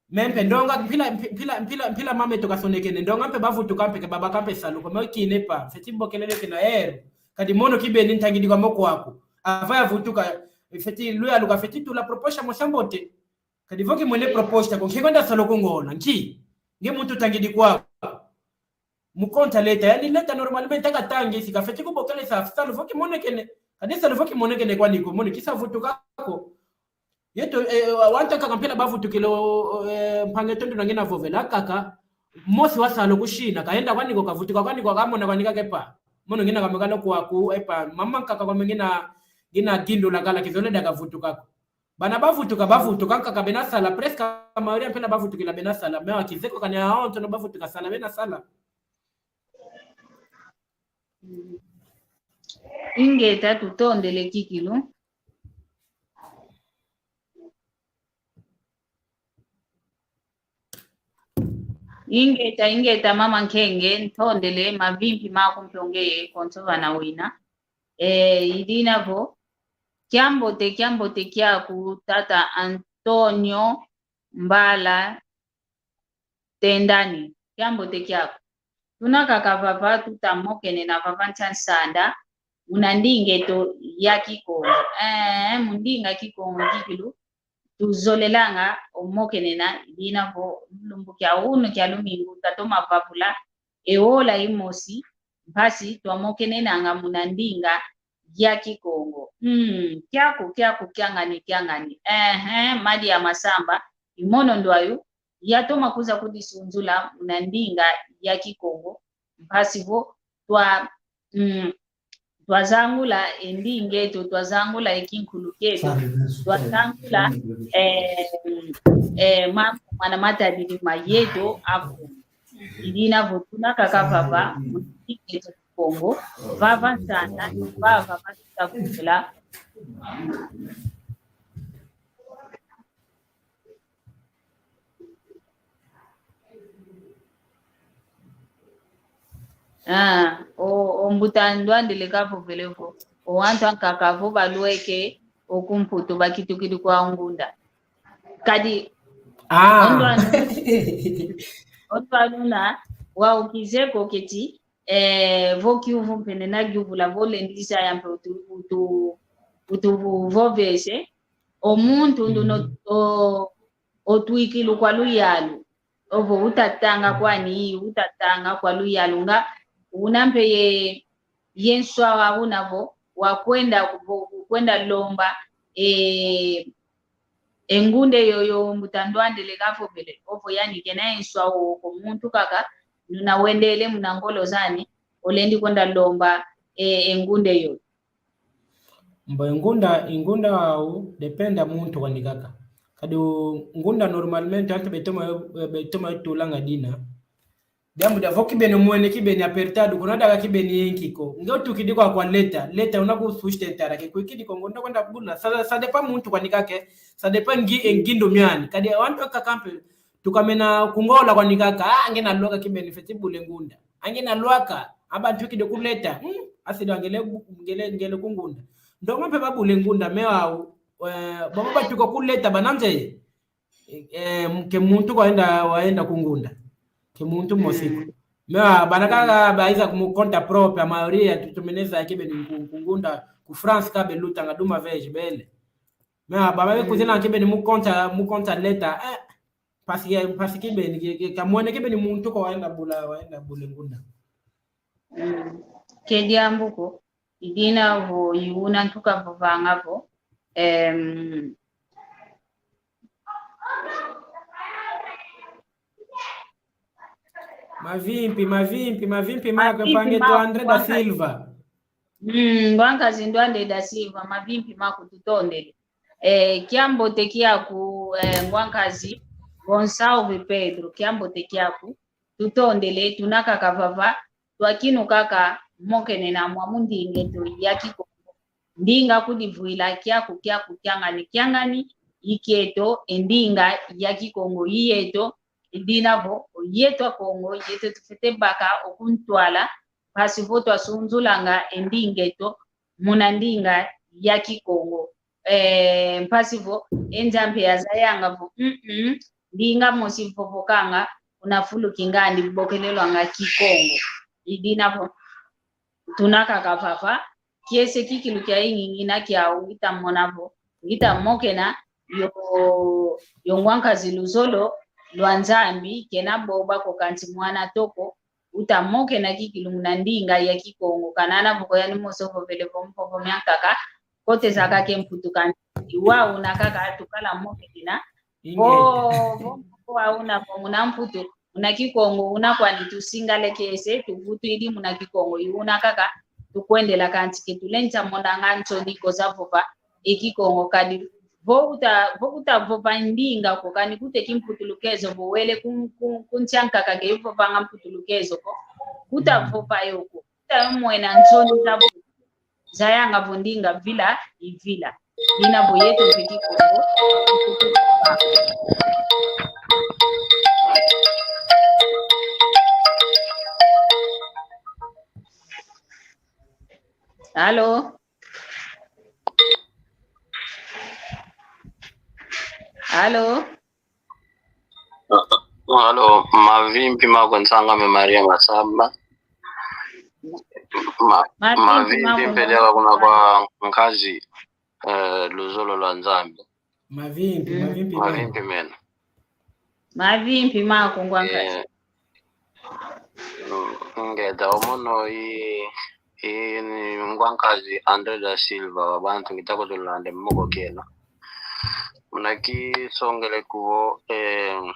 Me mpe ndonga mpila, mpila, mpila, mpila mama eto kasonekene, ndonga mpe bavutuka mpe ke babaka mpe salu, kwa mwe kine pa, feti bokelele kina ero. Kadi mono kibeni ntangidi kwa moko kwaku. Ava yavutuka, feti luyalu kafeti tula proposta mosi ya mbote. Kadi vo kimwene proposta ko, nki kwenda sala ku Ngola, nki? Nge muntu tangidi kwaku. Mu conta leta, yani leta normalmente akatangi, si kafeti kubokelesa, salu vo kimonekene. Kadi salu vo kimonekene kwani ko, mono kisa vutuka ko. Yeto, eh, wanta kaka mpila bavutukile, eh, mpangi eto nduna ngina vovela kaka, mosi wa salu ku China, kayenda kwani ko, kavutuka kwani ko, kamona kwani kaka epa. Mono ngina kwame kala kwaku, epa, mama nkaka kwame ngina, ngina gindula kala kizole da kavutuka ko. Bana bavutuka, bavutuka nkaka bena sala, presque a mayoria mpe na bavutukila bena sala, mais wa kizeko kani a onto no bavutuka sala, bena sala. Ingeta, tutondele kikilu. Ingeta, ingeta, mama Nkenge, ntondele, mavimpi maku mpe ongeye konso vana wina. Eh, idina vo, kiambote, kiambote kiaku, tata Antonio Mbala Tendani, kiambote kiaku. Tuna kaka vava, tuta mokenena vava nsa nsanda, muna ndinga eto ya Kikongo. Eh, mu ndinga Kikongo kikilu, tuzolelanga o mokenena, idina vo lumbu kia unu kia lumingu, tatoma vavula, e ola imosi, mpasi twa mokenenanga muna ndinga ya Kikongo. Mm, kiaku, kiaku, kiangani, kiangani. Ehe, Madi ya Masamba, i mono ndwayu, yatoma kwiza kudisunzula muna ndinga ya Kikongo, mpasi vo twa, mm, twazangula e ndinga eto, twazangula e kinkulu kieto, twazangula, eh, eh, ma-, mwana matadidi ma yeto avu. Idina vo tuna kaka vava, mu ndinga eto Kikongo, vava nsanda, vava, vava tuta kuvula. Ah, o, o mbuta Ndwandele kavovele vo, o wantu ankaka vo balweke o ku Mputu bakitukidi kwa ngunda. Kadi, ah, o ndwanu-, o ndwanuna, wa ukizeko keti, eh, vo kiuvu mpene na kiuvula vo lendisa ya mpe utu, utu, utu vo-, vovese, o muntu nduno, o, o twikilu kwa luyalu. Ovo utatanga kwani, utatanga kwa luyalu nga, una mpe ye, ye nswa wa una vo, wa kwenda, vo, kwenda lomba, eh, e ngunda eyo yo mbuta Ndwandele kavovele, ovo yani kena e nswa wo ko muntu kaka, nuna wendele muna ngolo zani, olendi kwenda lomba, e, e ngunda eyo. Mbo e ngunda, e ngunda wau, depende muntu kwani kaka. Kadi u-, ngunda normalmente antu betoma, betoma tulanga dina. Diambu dia vo kibeni mwene kibeni apertado, kuna daga kibeni yenki ko. Nge utukidi kwa kwa leta, leta una ku sustentara ke, kwikidi ko ngo ndo kwenda bula. Sa, sa dépend muntu kwani kaka, sa dépend ngi-, e ngindu miani. Kadi wantu kaka mpe, tukamena ku ngola kwani kaka, ah, nge na lwaka kibeni feti bule ngunda. Ange na lwaka, aba ntukidi ku leta, hmm, asidi ngele, ngele, ngele ku ngunda. Ndongo mpe babule ngunda, me wau, eh, baba batuka ku leta bananze. Eh, ke muntu kwenda, wenda ku ngunda. Ke muntu mosi ko. Mm. Mais, ah, bana kaka baiza ku mu conta própria, a maioria tutumeneza kibeni ku, ku ngunda, ku France ka belutanga duma vez bele. Mais, ah, baba be kuzina kibeni mu conta, mu conta leta, eh, mpasi, mpasi kibeni, ke, ke, kamwene kibeni muntu ko wenda bula, wenda bule ngunda. Mm. Ke diambu ko, idina vo, i una ntu kavovanga vo, em, mavimpi, mavimpi, mavimpi maku, mavimpi mpangi eto maku, André da Silva. Mm, ngwankazi Ndwande da Silva, mavimpi maku tutondele. Eh, kiambote kiaku, eh, ngwankazi Gonçalves Pedro, kiambote kiaku, tutondele, tuna kaka vava, twakinu kaka mokenena mwa mu ndinga eto ya Kikongo. Ndinga kudivwila kiaku, kiaku, kiangani, kiangani, i kieto, e ndinga ya Kikongo i yeto, i dina vo, o yeto Akongo, yeto tufwete baka o kuntwala, mpasi vo twasunzulanga e ndinga eto, muna ndinga ya Kikongo. Eh, mpasi vo, e Nzambi yazayanga vo, mm, mm, ndinga mosi vovokanga, kuna fulu kingandi bokelelwanga Kikongo. I dina vo, tuna kaka vava, kiese kikilu kia ingingina kiau, ngita mona vo, ngita mokena, yo, yo ngwankazi luzolo lwa Nzambi, kena boba ko kansi mwana toko, uta mokena kikilu muna ndinga ya Kikongo. Kanana vo ko yani mosi ovovele vo mvovo miankaka, koteza kaka e Mputu kansi i wau una kaka tukala mokena. Vo, vo, vo wau una vo muna Mputu, Muna Kikongo una kwandi tusingalekese, tuvutwidi muna Kikongo i una kaka, tukwendela kansi ke tulenza monanga nsoni ko za vova e Kikongo kadi. Vo uta, vo uta vova ndinga ko, kani kuteki mputulukezo, vo wele ku, ku, ku nsi a nkaka ke ivovanga mputulukezo ko, kuta vova yo ko, kuta yo mwena nsoni za vo, zayanga vo ndinga vila i vila. Dina vo yeto mpe Kikongo. Alo? Alo? Alo, mavimpi mako nsanga me Maria Masamba. Ma-, mavimpi mako mpe nsanga diaka kuna kwa nkazi, eh, luzolo lwa Nzambi. Mavimpi, mm, mavimpi mena. Mavimpi mako ngwa nkazi. Eh, mm, ngeta omono i, i ni ngwa nkazi André da Silva wa bantu ngita kutulande moko kena. Muna kisongele kuvo, eh,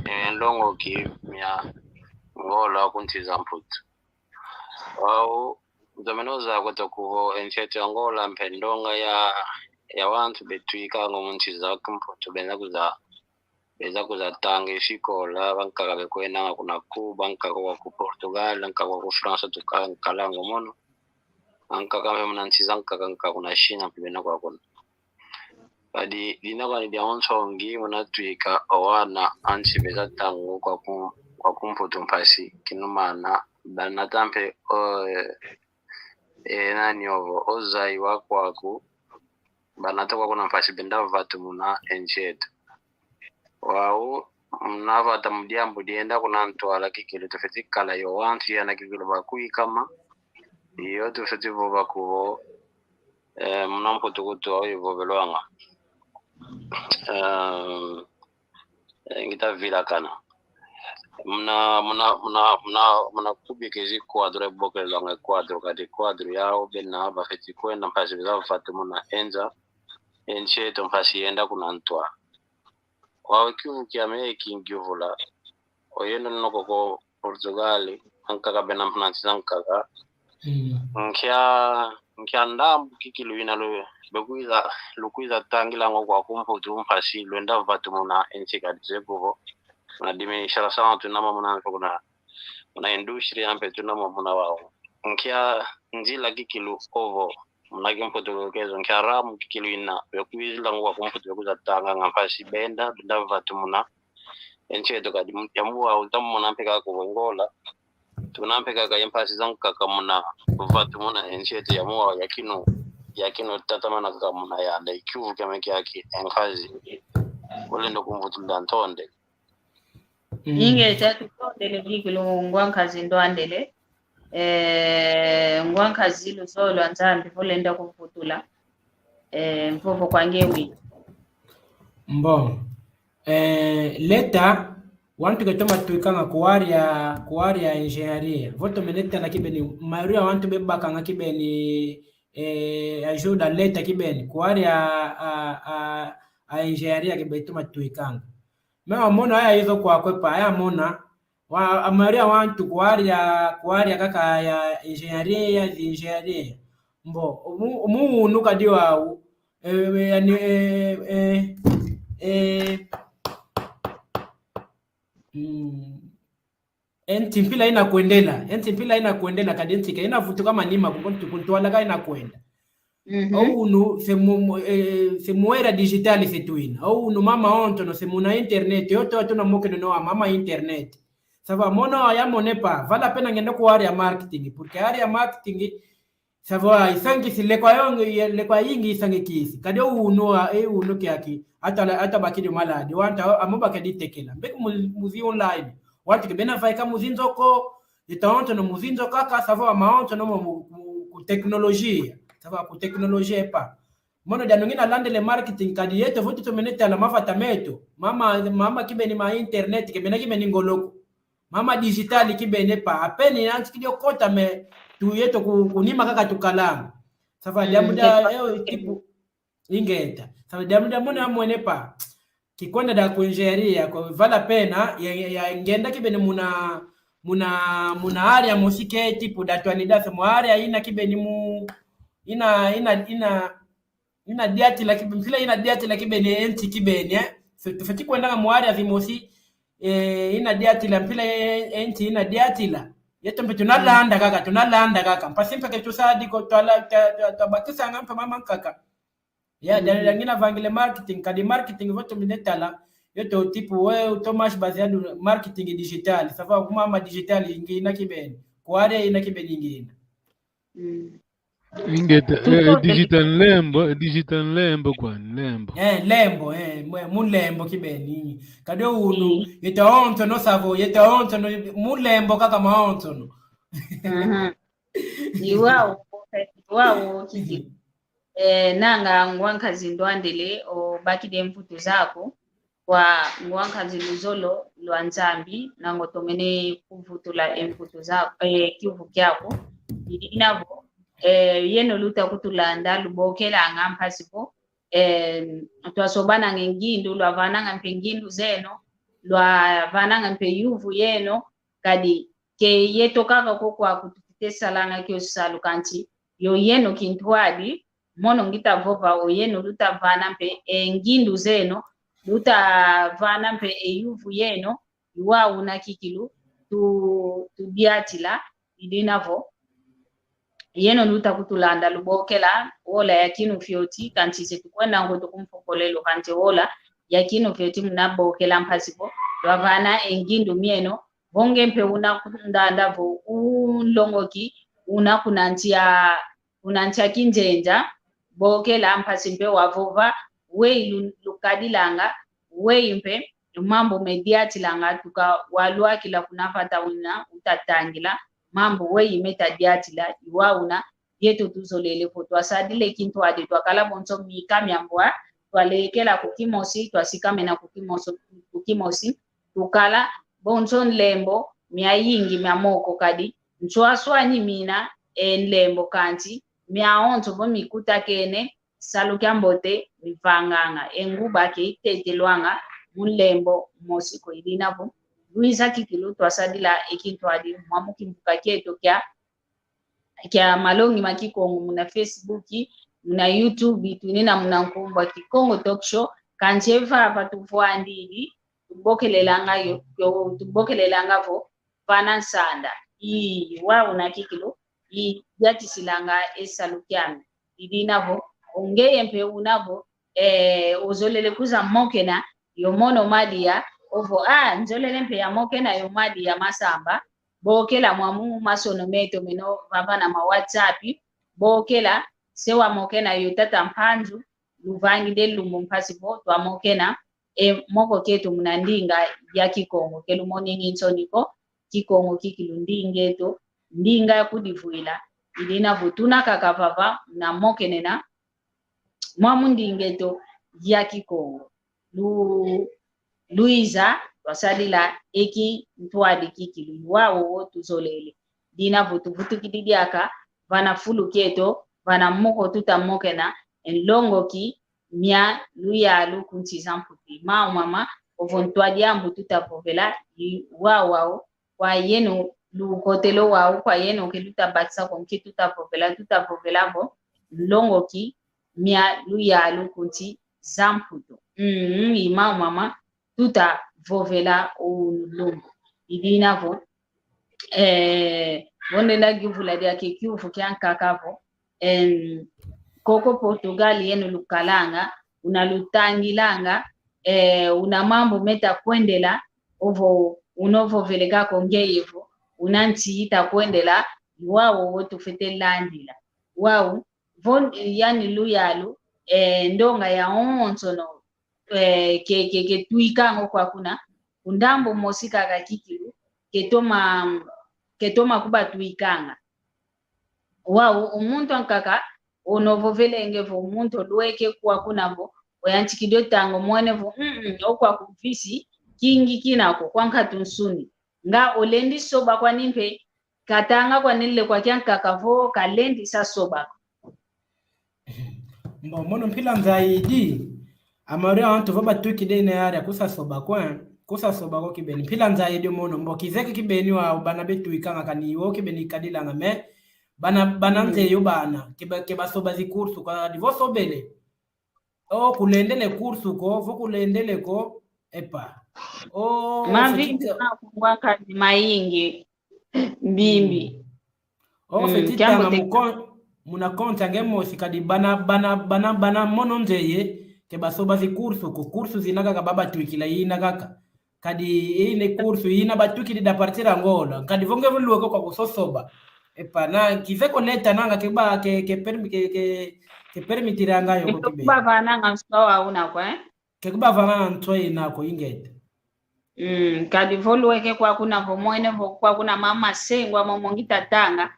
eh, ndonga ki mia Ngola ku nsi za Mputu. Wau, ntomeno za kweto kuvo e nsi eto ya Ngola mpe ndonga ya, ya wantu betwikanga mu nsi za kimputu bena kuza, beza kuza tanga e sikola, bankaka bekwenanga kuna Cuba, bankaka kwa ku Portugal, bankaka kwa ku France, tuka nkalanga mono. Bankaka mpe muna nsi za nkaka, nkaka kuna China mpe bena kwa kuna. Kadi dina kwani dia nsongi muna twika o wana a nsi beza tanga kwa ku, kwa kimputu mpasi kinumana, banata mpe o, e, nani ovo, o zayi wa kwaku, banata kwaku na mpasi benda vatumuna e nsi eto. Wau, muna vata mu diambu dienda kuna ntwala kikilu tufeti kala yo wantu yana kikilu bakwikama, iyo tufeti vova kuvo, eh, muna mputu kutu wau ivovelwanga. Eh, eh, ngita vilakana. Muna, muna, muna, muna, muna kubika ezi quadro, ebokelanga quadro, kadi quadro yau bena bafeti kwenda mpasi beza vatumuna e nza, e nsi eto mpasi yenda kuna ntwala. Wau kiuvu kiame kingi uvula. Oyenda noko ko Portugal, ankaka bena muna nsi za nkaka. Mm. Nkia, nkia ndambu kikilu ina lu, bekwiza, lukwiza tangilanga kwa kimputu mpasi lwenda vatumuna e nsi kadi ze kuvo. Muna administração tunama muna mpe kuna, muna indústria mpe tunama muna wau. Nkia nzila kikilu ovo, muna kimputu kezo, nkia ramu kikilu ina, bekwizilanga kwa kimputu bekwiza tanganga mpasi benda, benda vatumuna e nsi eto kadi mu-, ya mu wau tamona mpe kaka ku Ngola. Tuna mpe kaka ye mpasi za nkaka muna vatumuna e nsi eto ya mu wau yakinu, yakinu tatamana kaka muna yanda, e kiuvu kiame kiaki e nkazi. Ulenda kumvutulila ntonde. Mm. Ingeta, tutondele kikilu ngwa nkazi ndwandele. Eh, ngwa nkazi luzolo lwa Nzambi, vo lenda kuvutula. Eh, mvovo kwa nge wina. Mbon. Eh, leta, wantu ketoma twikanga ku área, ku área engenharia. Vo tomene tala kibeni, maioria wantu bebakanga kibeni, eh, ajuda leta kibeni, ku área a, a, a engenharia kibeni toma twikanga. Me wamona aya izo kwakwe pa, aya mona, wa, a maioria wantu ku área, ku área kaka ya engenharia, ya engenharia. Mbo, omu, omu unu kadi wau, eh, eh, yani, eh, eh, eh, mm, e nti mpila ina kwendela, e nti mpila ina kwendela, kadi e nti ke ina vutuka manima, kukuntu, kuntwala ka ina kwenda. Mhm. O unu, se mu, mu, eh, se mu era digital se tuina. O unu mama ontono, se muna internet, yo to, to na mokeno no mama internet. Sava mono aya mone pa, vale a pena ngenda ku área marketing, porque área marketing, sava, isangisi lekwa yonge, ye-, lekwa yingi isangikisi. Kadi o unu, a, e unu kiaki, ata la, ata bakidi maladi, wanta, amo bakidi tekela. Mbeki mu, muzi online. Wantu ke bena vaika muzi nzoko, ita ontono muzi nzoko kaka, sava ma ontono mo mu, mu, ku tecnologia. Sava ku tecnologia pa. Mono dianu ngina landele marketing kadi yeto vutu tomene tala mavata meto. Mama, mama kibeni ma internet, kibena kibeni ngoloko. Mama digital kibeni pa. Apeni anti kidio kota me tu yeto ku, kunima kaka tukalanga. Sava diamu dia, eh, tipo, ingeta. Sava diamu dia mono amwene pa. Kikwenda da ku engenharia, ko vala pena, ya, ya, ngenda kibeni muna, muna, muna área mosi ke tipo da atualidade, mu área ina kibeni mu, ina, ina, ina, ina diatila kibeni, mpila ina diatila kibeni, enti kibeni, eh? Fe-, tufeti kwendanga mu área zimosi, eh, ina diatila, mpila e-, enti ina diatila. Yeto mpe tunalanda kaka, tunalanda kaka. Mpasi mpe ke tusadi ko, twala-, twa-, twa-, twabakisanga mpe mama nkaka. Ya, mm. Dia, dia ngina vangile marketing, kadi marketing vo tumine tala, yeto tipo, we, Thomas baseado marketing digital, sava kuma ma digital ingina kibeni, ku área ina kibeni ingina. Mm. Ingeta, eh, digital nlembo, digital nlembo kwa, nlembo. Eh, nlembo, eh, mwe, mu nlembo kibeni. Kadi unu, mm, yeto onto no savo, yeto onto no, mu nlembo kaka ma onto no. Mhm. Iwau, iwau, kiki. Eh, nanga ngwa nkazi ndwandele, obakide mvutu zaku, kwa ngwa nkazi luzolo lwa Nzambi, nanga otomene kuvutula e mvutu zaku, eh, kiuvu kiaku, idina vo, eh, yeno luta kutulanda, lubokelanga mpasi vo, eh, twasobananga e ngindu, lwavananga mpe ngindu zeno, lwavananga mpe yuvu yeno, kadi ke yeto kaka ko kwaku tufwete salanga kio salu kansi, yo yeno kintwadi, mono ngita vova o yeno luta vana mpe e ngindu zeno, luta vana mpe e yuvu yeno, iwau una kikilu, tu, tudiatila, idina vo. Yeno luta kutulanda lubokela, ola ya kinu fioti, kansi se tukwenda nkoto kumfokolelo, kansi ola ya kinu fioti muna bokela mpasi vo, lwavana e ngindu mieno, vo nge mpe una kundanda vo, unlongoki, una kuna nsi a, kuna nsi a kinzenza, bokela mpasi mpe wavova, weyi lu-, lukadilanga, weyi mpe, mambu mediatilanga, tuka walwakila kuna vata una utatangila, mambu weyi meta diatila, iwau una, yeto tuzolele vo, twasadile kintwadi, twakala bonso mika mia mbwa, twalekela ku kimosi, twasikamena ku kimoso-, ku kimosi, tukala bonso nlembo, miayingi mia moko kadi, nswaswani mina, e nlembo kansi, miawonso vo mikutakene, salu kiambote mivanganga, e nguba ke itetelwanga mu nlembo mosi ko. Idina vo, luiza kikilu twasadila e kintwadi mwamu kimvuka kieto kia, kia malongi ma Kikongo muna Facebook, muna YouTube, tunina muna nkumbu a Kikongo Talk Show, kansi e vava tuvwandidi, tubokelelanga yo, yo, tubokelelanga vo, vana nsanda. Ii, wau una kikilu, i diatisilanga e salu kiame. Idina vo, o ngeye mpe una vo, eh, ozolele kuza mokena, yo mono madia, ovo, ah, nzolele mpe ya mokena yo madia masamba, bokela mwamu masono meto meno vava na ma WhatsApp, bokela, se wamokena yo tata Mpanzu, luvangide lumbu mpasi vo, twamokena, e moko kieto muna ndinga ya Kikongo, ke lumoningi nsoni ko, Kikongo kikilu ndinga eto, ndinga ya kudivwila, idina vo tuna kaka vava, muna mokenena, mwamu ndinga eto ya Kikongo. Lu-, luiza, twasadila e kintwadi kikilu, iwau wo tuzolele. Dina vo tuvutukidi diaka, vana fulu kieto, vana moko tuta mokena, e nlongoki mia luyalu ku nsi za Mputu. Mau mama, ovo ntwadi ambu tuta vovela, iwau wau, kwa yeno lukotelo wau, kwa yeno ke luta bakisa ko nki tuta vovela, tuta vovela vo, nlongoki mia luyalu ku nsi za Mputu. Mm, i mau mama, tuta vovela o lumbu. Idina vo, eh, vo ndenda yuvula diaka e kiuvu kiankaka vo, em, koko Portugal yeno lukalanga, una lutangilanga, eh, una mambu meta kwendela, ovo una ovovele kaka o ngeye vo, una nsi ita kwendela, iwau wo tufwete landila. Wau, vo, yani luyalu, eh, ndonga yawonsono, eh, ke, ke, ke twikanga o kwa kuna, ku ndambu mosi kaka kikilu, ke toma, ke toma kuba twikanga. Wau, o muntu ankaka, ono vovelenge vo muntu olweke kwa kuna vo, oyantikidi o tanga omwene vo, mm, mm, o kwaku visi, kingi kina ko, kwa nkatu nsuni. Nga olendi soba kwani mpe, katanga kwani nlekwa kiankaka vo, kalendi sa soba. Mbo, mono mpila nzaidi, Amari antu vo batwikidi ina yaria kusasoba ko, eh. Kusasoba ko kibeni. Mpila nza yedio mono mbo kizeke kibeni wa bana betwikanga kani wo kibeni kadilanga me. Bana, bana nze yo bana. Keba, keba soba zi kursu kadi vo sobele. O, kulendele kursu ko, vo kulendele ko, epa. O, mavingi feti ta- makungwa kadi mayingi. Mbimbi. O, mm, feti tanga mukon-, muna konta nge mosi kadi bana, bana, bana, bana mono nzeye, ke basoba zi kursu ko, kursu zina kaka baba twikila ina kaka. Kadi ine kursu ina batwikidi da partir Angola. Kadi vo nge vo lweke kwa kusosoba. Epa, na, kize ko leta nanga ke ba, ke, ke permi-, ke, ke, ke permitiranga yo ko kibe. Kuba vana nga nswa wa una kwa, eh? Ke kuba vana nswa ina ko ingeta. Mm, kadi vo lweke kwa kuna vo mwene vo kwa kuna mama sengwa momo ngitatanga.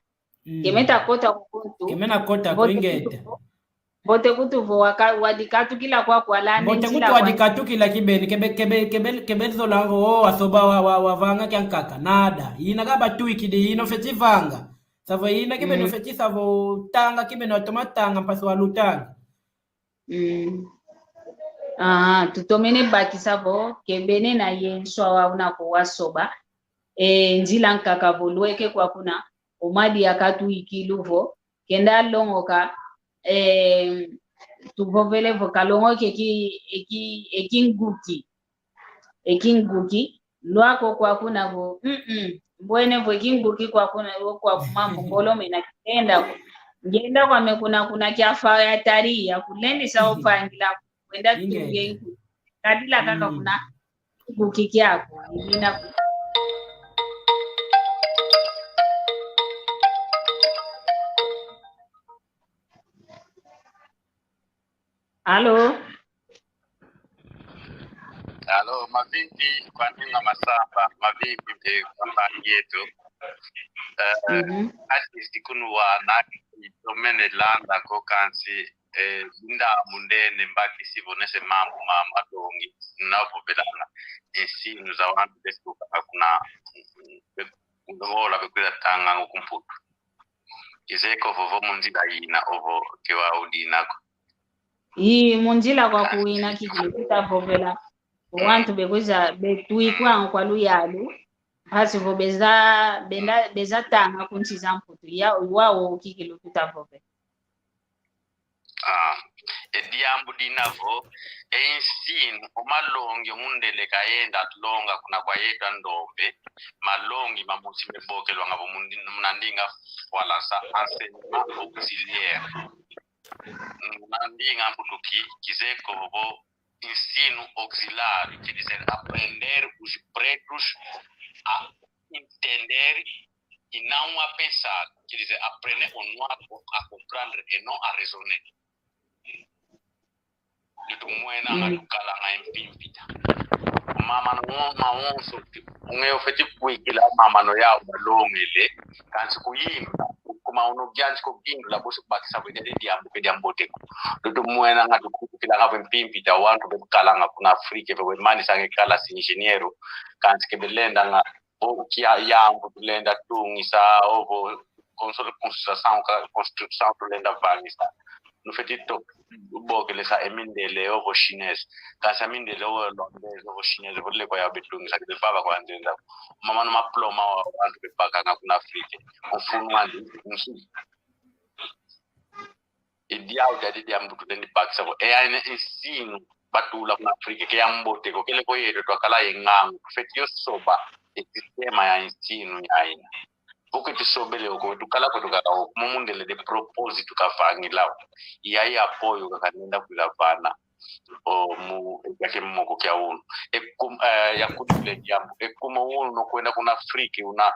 Mm. Kemeta kota kukuntu. Kemena kota ko ingeta. Mbote kutu vo waka-, wadikatukila kwa kwa lande. Mbote kutu wadikatukila kibeni, kebe, kebe, kebe, kebe zolango, o, wasoba wa, wa, wavanga kiankaka, nada. Ina kaba twikidi, ino feti vanga. Savo ina kibeni, mm, feti savo tanga kibeni, watoma tanga, mpasi walutanga. Mm. Ah, tutomene bakisa vo, kebene na ye nswa wa una ko wasoba. E, nzila nkaka vo lweke kwa kuna, o madi yakatwikilu vo, kenda longoka, eh, tuvovele vo kalongoke ki, eki, ekinguki. Ekinguki, lwako kwa kuna vo, mm, mm, mbwene vo ekinguki kwa kuna, vo kwa kuma mbongolo mena kitenda ko. Ngenda kwa me kuna, kuna kiafa ya tari, ya kulendisa, mm, ofangila, kwenda tunge ngu. Kadila kaka, mm, kuna, nguki kiako, imina ku- Alo? Alo, mavimpi kwa ninga masamba, mavimpi mpe kwa mbangi yetu. Eh, mhm, artist kunu wa naki domene landa ko kansi, eh, inda mundene mbaki si vonese mambu ma, malongi, na vovelanga. Ensinu za wantu besu kaka kuna, be-, kuna ola bekwila tanga ngo kumputu. Kizeko vovo munzila ina ovo ke wa udina ko. Ii, munzila kwa kuina kikilu tuta vovela. Wantu bekwiza, betwikwa kwa luyalu. Mpasi vo beza, benda, beza tanga ku nsi za Mputu. Ya, wau kikilu tuta vovela. Ah, e diambu dina vo, e ensinu, o malongi, o mundele kayenda longa kuna kwa yetu a ndombe, malongi mamosi mebokelwanga vo mundi-, muna ndinga Falansa, enseignement auxiliaire. Muna ndinga Mputu ki, kizeko vo ensino auxiliar, quer dizer, aprender os pretos a entender e não a pensar, quer dizer, aprender o noir a comprendre e não a raisonner. Lutu mwena nga, mm, tukalanga e mpimpita. Mama no ma onso, unge ofeti kwikila mama no ya malongele, kansi kuyimba, kuma uno gianzi ko gindu la bosi bakisa kwikele diambu ke diambote ko. Lutu mwena nga tukwikilanga vo mpimpita, wantu bekalanga kuna Afrika, be manisanga kalasi engenheiro, kansi ke belendanga, vo kia yambu tulenda tungisa, ovo, konso-, construção, ka-, construção tulenda vangisa. Nufeti to-, bokelesa e mindele, ovo chinês. Kansi mindele, ovo holandês, ovo chinês, ovo leko ya betungisa, kide baba kwa nzenda. Mama no maploma wa, wantu bebakanga kuna Afrika. Mfunu andi, nsi. E diau diadi diambu tulendi bakisa vo. E aine ensino batula kuna Afrika, ke yambote ko, kele ko yeto twakala ye ngangu. Feti yo soba, e sistema ya ensino ya ina. Vo ke tusobele oko, tukala ko tukala oko, kuma mundele de propósito kavangila o. Iya ya apoio kakanenda kwila vana. O mu, e yake moko kia unu. E kum-, eh, ya kudile diambu. E kuma unu no kwenda kuna Afrika, una,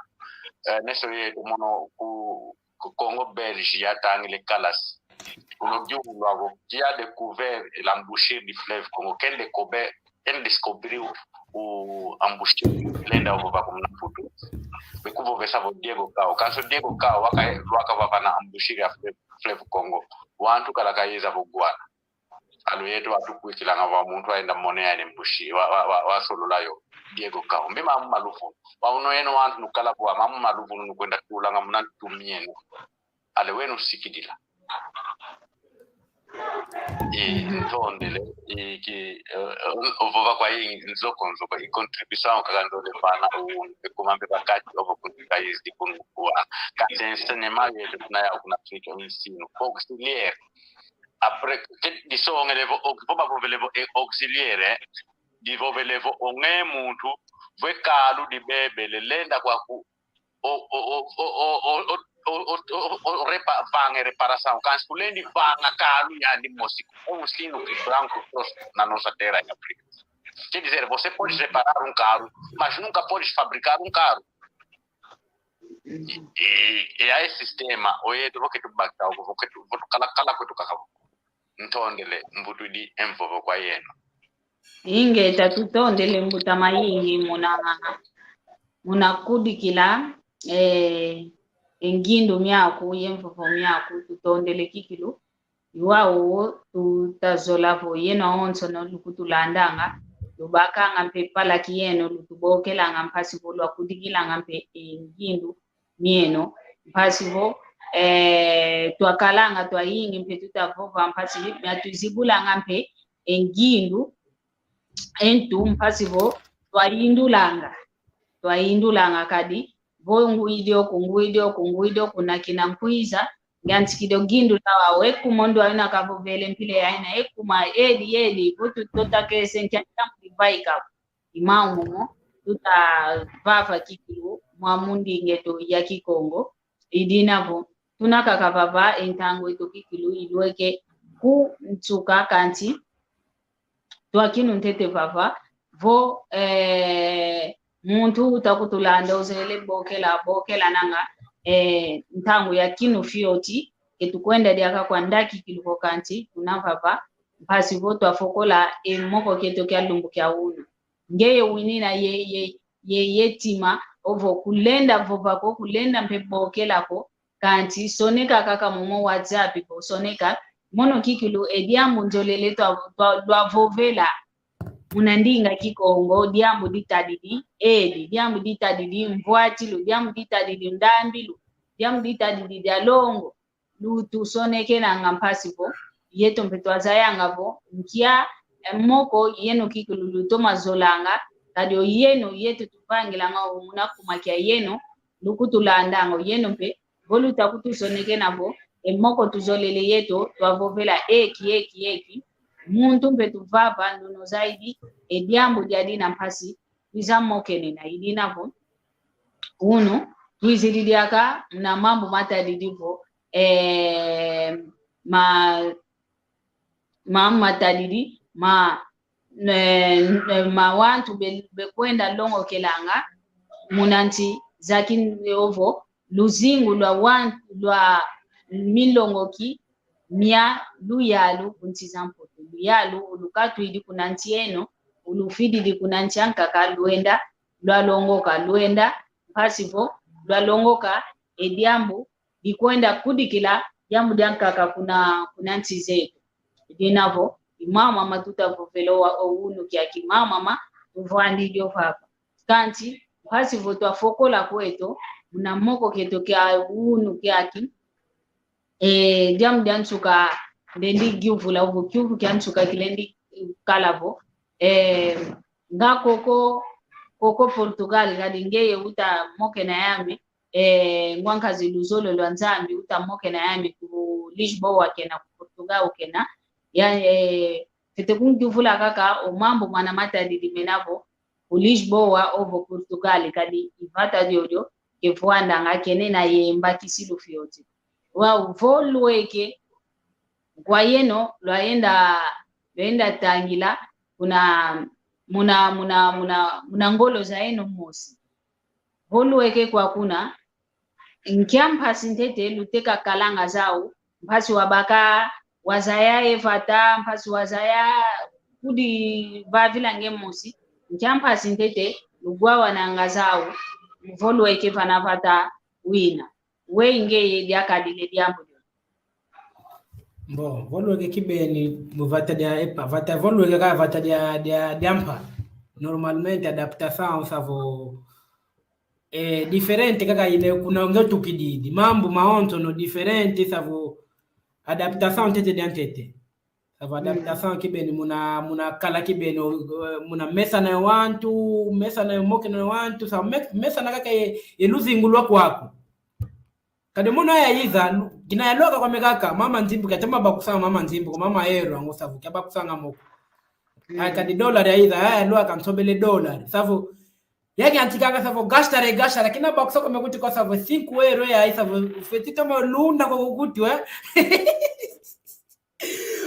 eh, neso yeto mono ku, ku Congo belge yatangile kalasi. Uno giulu avo, qui a découvert l'embouchure du fleuve Congo, quem descouvert, quem descobriu o embouchure, lenda ovo va kumuna Mputu. Bekuvovesa vo Diego Cao. Kansi Diego Cao, waka, waka vava na embouchure ya fleuve, fleuve Congo. Wantu kala kayeza vo Guana. Alo yeto watukwikilanga vo muntu waenda mona yani mbushi, wa, wa, wa, wasolola yo. Diego Cao. Mbi mamu maluvunu. Wa uno yeno wantu nukala vo mamu maluvunu nukwenda tulanga muna ntu mieno. Ale wenu sikidila. E, ntondele, e, ki, e, e, ovova kwayingi nzoko nzoko, e contribuição kaka ndole vana, o, e kuma mpe bakati, ovo kuntika izi kunu kwa. Kansi enseignement yeto tuna yau kuna Afrika, o ensino auxiliar. Après, ke, disongele vo, o, vo bavovele vo, e auxiliar, e, divovele vo, o nge muntu, vo e kalu dibebele, lenda kwaku, o, o, o, repa-, vanga reparação. Kansi kulendi vanga kalu yandi mosi, o ensino que branco trouxe na nossa terra em África. Quer dizer, você pode reparar um carro, mas nunca pode fabricar um carro. E, e, e aí sistema, oye, tu, vo ketu bakta, vo ketu, vo kala, kala kwetu kaka. Ntondele, mbutu di e mvovo kwa yeno. Ingeta, tutondele mbuta mayingi muna, muna kudikila, eh, e ngindu miaku, ye mvovo miaku, tutondele kikilu. Iwau tutazola vo yeno awonsono lukutulandanga, lubakanga mpe palaki yeno, lutubokelanga mpasi vo lwakudikilanga mpe e ngindu mieno, mpasi vo, eh, twakalanga twayingi mpe tutavova mpasi, mia tuzibulanga mpe e ngindu entu mpasi vo twayindulanga, twayindulanga kadi, vo ngwidi oku, ngwidi oku, ngwidi oku, na kina nkwiza, ngiantikidi o ngindu la wau, e kuma o ndu ayo nakavovele mpila yaina, e kuma edi, edi, vo tutota kese nkia ntambu divaika. I mau momo, tutavava kikilu, mwa mu ndinga eto ya Kikongo, i dina vo, tuna kaka vava e ntangu eto kikilu, ilweke ku nsuka kansi, twakinu ntete vava, vo, eh, muntu uta kutulanda uzele bokela, bokela nanga, eh, ntangu ya kinu fioti, ke tukwenda diaka kwa nda kikilu vo kansi, tuna vava, mpasi vo twafokola e moko kieto kia lumbu kia unu. Ngeye winina ye, ye, ye, ye tima, ovo kulenda vova ko, kulenda mpe bokela ko, kansi soneka kaka momo WhatsApp ko, soneka, mono kikilu, e diambu nzolele twa, twa, lwavovela muna ndinga Kikongo, diambu ditadidi edi, diambu ditadidi mvwatilu, diambu ditadidi ndambilu, diambu ditadidi dialongo, lutusonekenanga mpasi vo, yeto mpe twazayanga vo, nkia, eh, moko yeno kikilu lutoma zolanga, kadi oyeno yeto tuvangilanga o muna kuma kia yeno, lukutulandanga oyeno mpe, vo luta kutusonekena vo, e moko tuzolele yeto, twavovela eki, eki, eki, muntu mpe tuvava, ndono zaidi, e diambu diadi na mpasi, twiza mokenena, i dina vo, unu, twizidi diaka na mambu matadidi vo, eh, ma, ma, matadidi, ma, eh, eh, ma wantu be, bekwenda longokelanga, muna nsi za kin-, ovo, luzingu lwa wan-, lwa milongoki mia luyalu ku nsi za Mputu. Luyalu ulukatwidi kuna nsi eno, ulufididi kuna nsi ankaka, lwenda, lwalongoka, lwenda, mpasi vo, lwalongoka, e diambu, dikwenda kudikila, diambu diankaka kuna, kuna nsi zeto. Dina vo, i mau mama tutavovela wa o unu kiaki, mau mama, tuvwandidi o vava. Kansi, mpasi vo twafokola kweto, muna moko keto kia unu kiaki, eh, diambu dia nsuka, ndendi giuvula, ovo kiuvu kia nsuka kilendi kala vo, eh, nga koko, koko Portugal, kadi ngeye uta mokena yame, eh, ngwankazi luzolo lwa Nzambi, uta mokena yame ku Lisboa kena, ku Portugal kena, ya, eh, fete kungiuvula kaka, o mambu mana matadidi mena vo, ku Lisboa, ovo Portugal, kadi i vata diodio, kevwandanga kena ye mbakisilu fioti. Wau vo lweke, kwa yeno, lwayenda, lwayenda tangila, kuna, muna, muna, muna, muna ngolo za yeno mosi. Vo lweke kwa kuna, nkia mpasi ntete luteka kalanga zau, mpasi wabaka, wazaya e vata, mpasi wazaya kudi vavila nge mosi, nkia mpasi ntete lugwawananga zau, vo lweke vana vata wina. Wei ngeye diakadile diambu dio. Bon, vo lweke kibeni mu vata dia epa, vata vo lweke ka vata dia, dia, dia mpa. Normalmente adaptação savo, eh, diferente kaka ine kuna nge tukididi. Mambu mawonso no diferente savo adaptação ntete dia ntete. Savo adaptação kibeni muna, muna kala kibeni, eh, muna mesana ye wantu, mesana ye mokena ye wantu, savo me-, mesana kaka ye, ye luzingu lwa kwaku. Kadi mono yayiza, lu-, kina yalwaka kwame kaka, mama Nzimbu, kiatoma bakusanga mama Nzimbu, ko mama Ero, ango savo, kia bakusanga moko. Ai, kadi dollar yayiza, ai, yalwaka nsobele dollar. Savo, yaki antikanga savo, gasta re, gasta re, kina bakusa kwame kuti ko savo, cinco euro ya, ai, savo, feti toma lunda ko kuti, eh?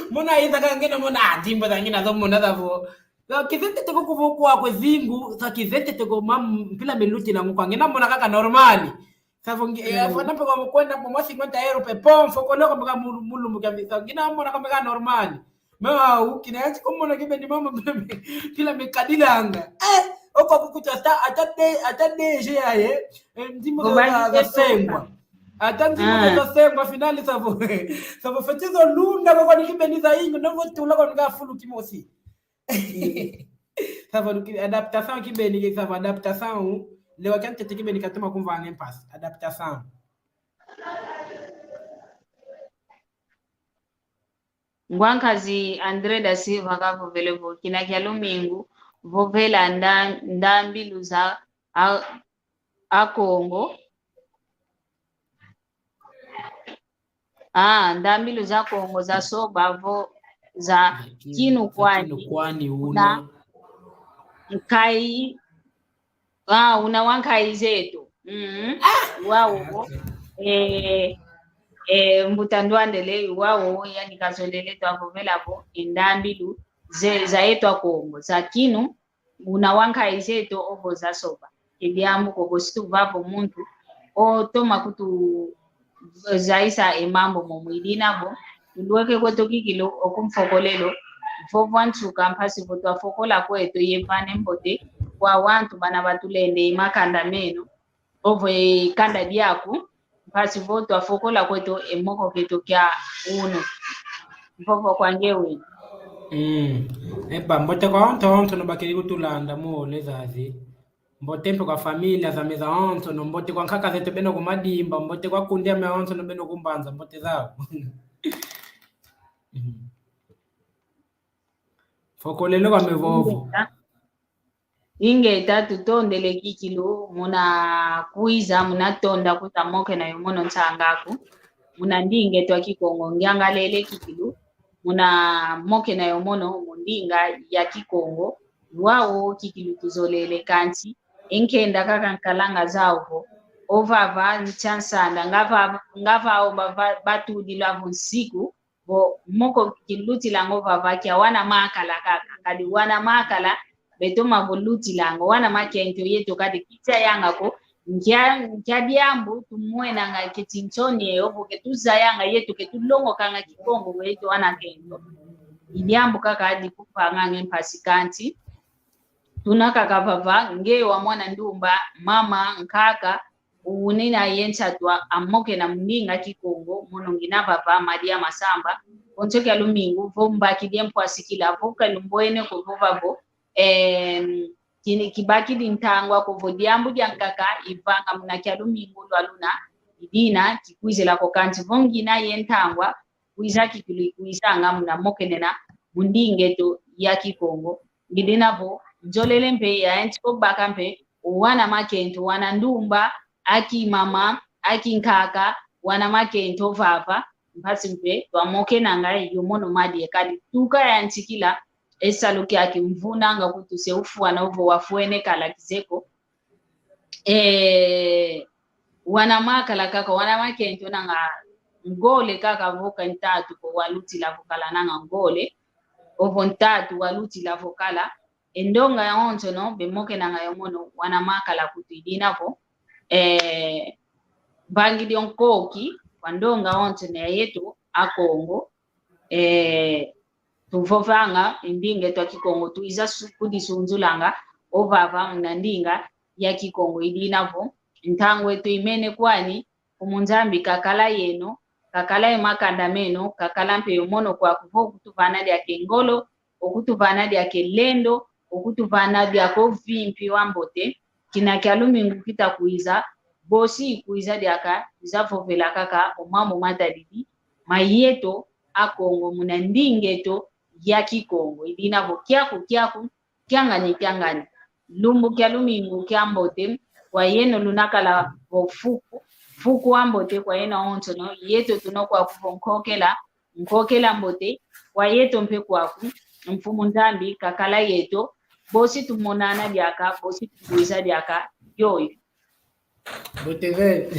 Mona ita ka ngina mona, ah, Nzimbu za ngina zo mona savo. Sa kizentete ko kuvo kwa kwe zingu, sa kizentete ko mam-, mpila milutila ngu kwa ngina mona kaka normal. Savo ngi-, eh, fana pe kwa mkwenda kwa mwa cinquenta euro pe pom, foko loko meka mulu, mulu mkia sa ngina mona kaka normal. Mama, u, kina yanti ko mona kibeni mama, mpila mi-, mpila mikadilanga. Eh, oko kukuta ata, ata de, ata D G aye, eh, Nzimbu za, za sengwa. Ata Nzimbu za sengwa, finali savo. Savo feti zo lunda, kwa ni kibeni za ingo, novo tula kwa nga fulu kimosi. Savo ki-, adaptação kibeni, ke savo adaptação. Lewa kiantete kibeni kiatoma kumvanga mpasi. Adaptação. Ngwankazi André da Silva kavovele vo, kina kia lumingu, vovela nda-, ndambilu za a-, a Kongo. Ah, ndambilu za Kongo za soba vo za kinu kwani, kinu kwani una. Una nkayi, ah, una wa nkayi zeto. Mm. Ah! Wau vo, eh, eh, mbuta Ndwandele, wau yani kazolele twavovela vo, e ndambilu ze-, za yeto a Kongo, za kinu, una wa nkayi zeto ovo za soba. E diambu ko bosi tuvavo muntu otoma kutuzayisa e mambu momo. I dina vo, tulweke kweto kikilu oku mfokolelo, vo vwa nsuka mpasi vo twafokola kweto yevane mbote kwa wantu bana batulende e makanda meno, ovo e kanda diaku, mpasi vo twafokola kweto e moko keto kia unu. Mvovo kwa nge wina. Mm. Epa, mbote kwa onto, onto no bakili kutulanda mu ole zazi. Mbote mpe kwa familia zame za onto no, mbote kwa nkaka zeto beno ku Madimba, mbote kwa kundi ame onto no beno ku Mbanza, mbote zau. Mm. Fokolelo kwame vovo. Ingeta. Ingeta, tutondele kikilu, muna kwiza, muna tonda kuta mokena yo mono nsanga aku. Muna ndinga eto a Kikongo, ngiangalele kikilu, muna mokena yo mono mu ndinga ya Kikongo. Wau kikilu tuzolele kansi, e nkenda kaka nkalanga zau vo. Ovava ntia nsanda, ngava, ngava o bava, batudila vo nsiku, vo moko kilutilanga ovava kia wana makala kaka, kadi wana makala beto mavo lutilanga, wana makento yeto kadi kizayanga ko, nkia, nkia diambu tumwenanga keti nsoni eyo, vo ketuzayanga yeto, ketulongokanga Kikongo yeto wana kento. I diambu kaka dikupanganga mpasi kansi. Tuna kaka vava, nge wa mwana ndumba, mama, nkaka, unina ye nsatu a mokena mu ndinga Kikongo, mono ngina vava, Maria Masamba, konso kia lumingu, vo mbakidi e mpwasikila, vo kalumbwene ko vova vo, em, kini kibakidi ntangwa ko vo diambu diankaka, ivanga muna kia lumingu lwa luna, i dina, kikwizila ko kansi vo ngina ye ntangwa, kwiza kikilu ikwizanga muna mokenena mu ndinga eto ya Kikongo. Ngidina vo, nzolele mpe ya enti ko baka mpe, wana makento, wana ndumba, aki mama, aki nkaka, wana makento vava, mpasi mpe, twamokenanga yo mono madie kadi tuka yantikila, e salu kiaki mvunanga kutu se ufwana ovo wafwene kala kizeko. Eh, wana makala kaka, wana makento nanga ngole kaka vo ka ntatu ko walutila vo kala nanga ngole, ovo ntatu walutila vo kala, e ndonga ya onsono, bemokenanga yo mono, wana makala kutu i dina vo, eh, vangidi o nkoki, kwa ndonga onsono ya yeto, a Kongo, eh, tuvovanga e ndinga eto a Kikongo, twiza su-, kudisunzulanga, ovava muna ndinga ya Kikongo, i dina vo, ntangu eto imene kwani, kumu Nzambi kakala yeno, kakala ye makanda meno, kakala mpe yo mono kwaku vo okutuvana diaka e ngolo, okutuvana diaka e lendo, okutuvana diaka o vimpi wa mbote, kina kia lumingu kita kwiza, bosi kwiza diaka, kwiza vovela kaka, o mambu matadidi, ma yeto, a Kongo muna ndinga eto ya Kikongo. I dina vo kiaku kiaku, kiangani kiangani. Lumbu kia lumingu kiambote kwa yeno lunakala vo fuku, fuku ambote kwa yeno awonsono, yeto tuna kwaku vo nkokela, nkokela mbote kwa yeto mpe kwaku. Mfumu Nzambi kakala yeto, bosi tumonana diaka, bosi tukwiza diaka, yoyo. Mbote ve.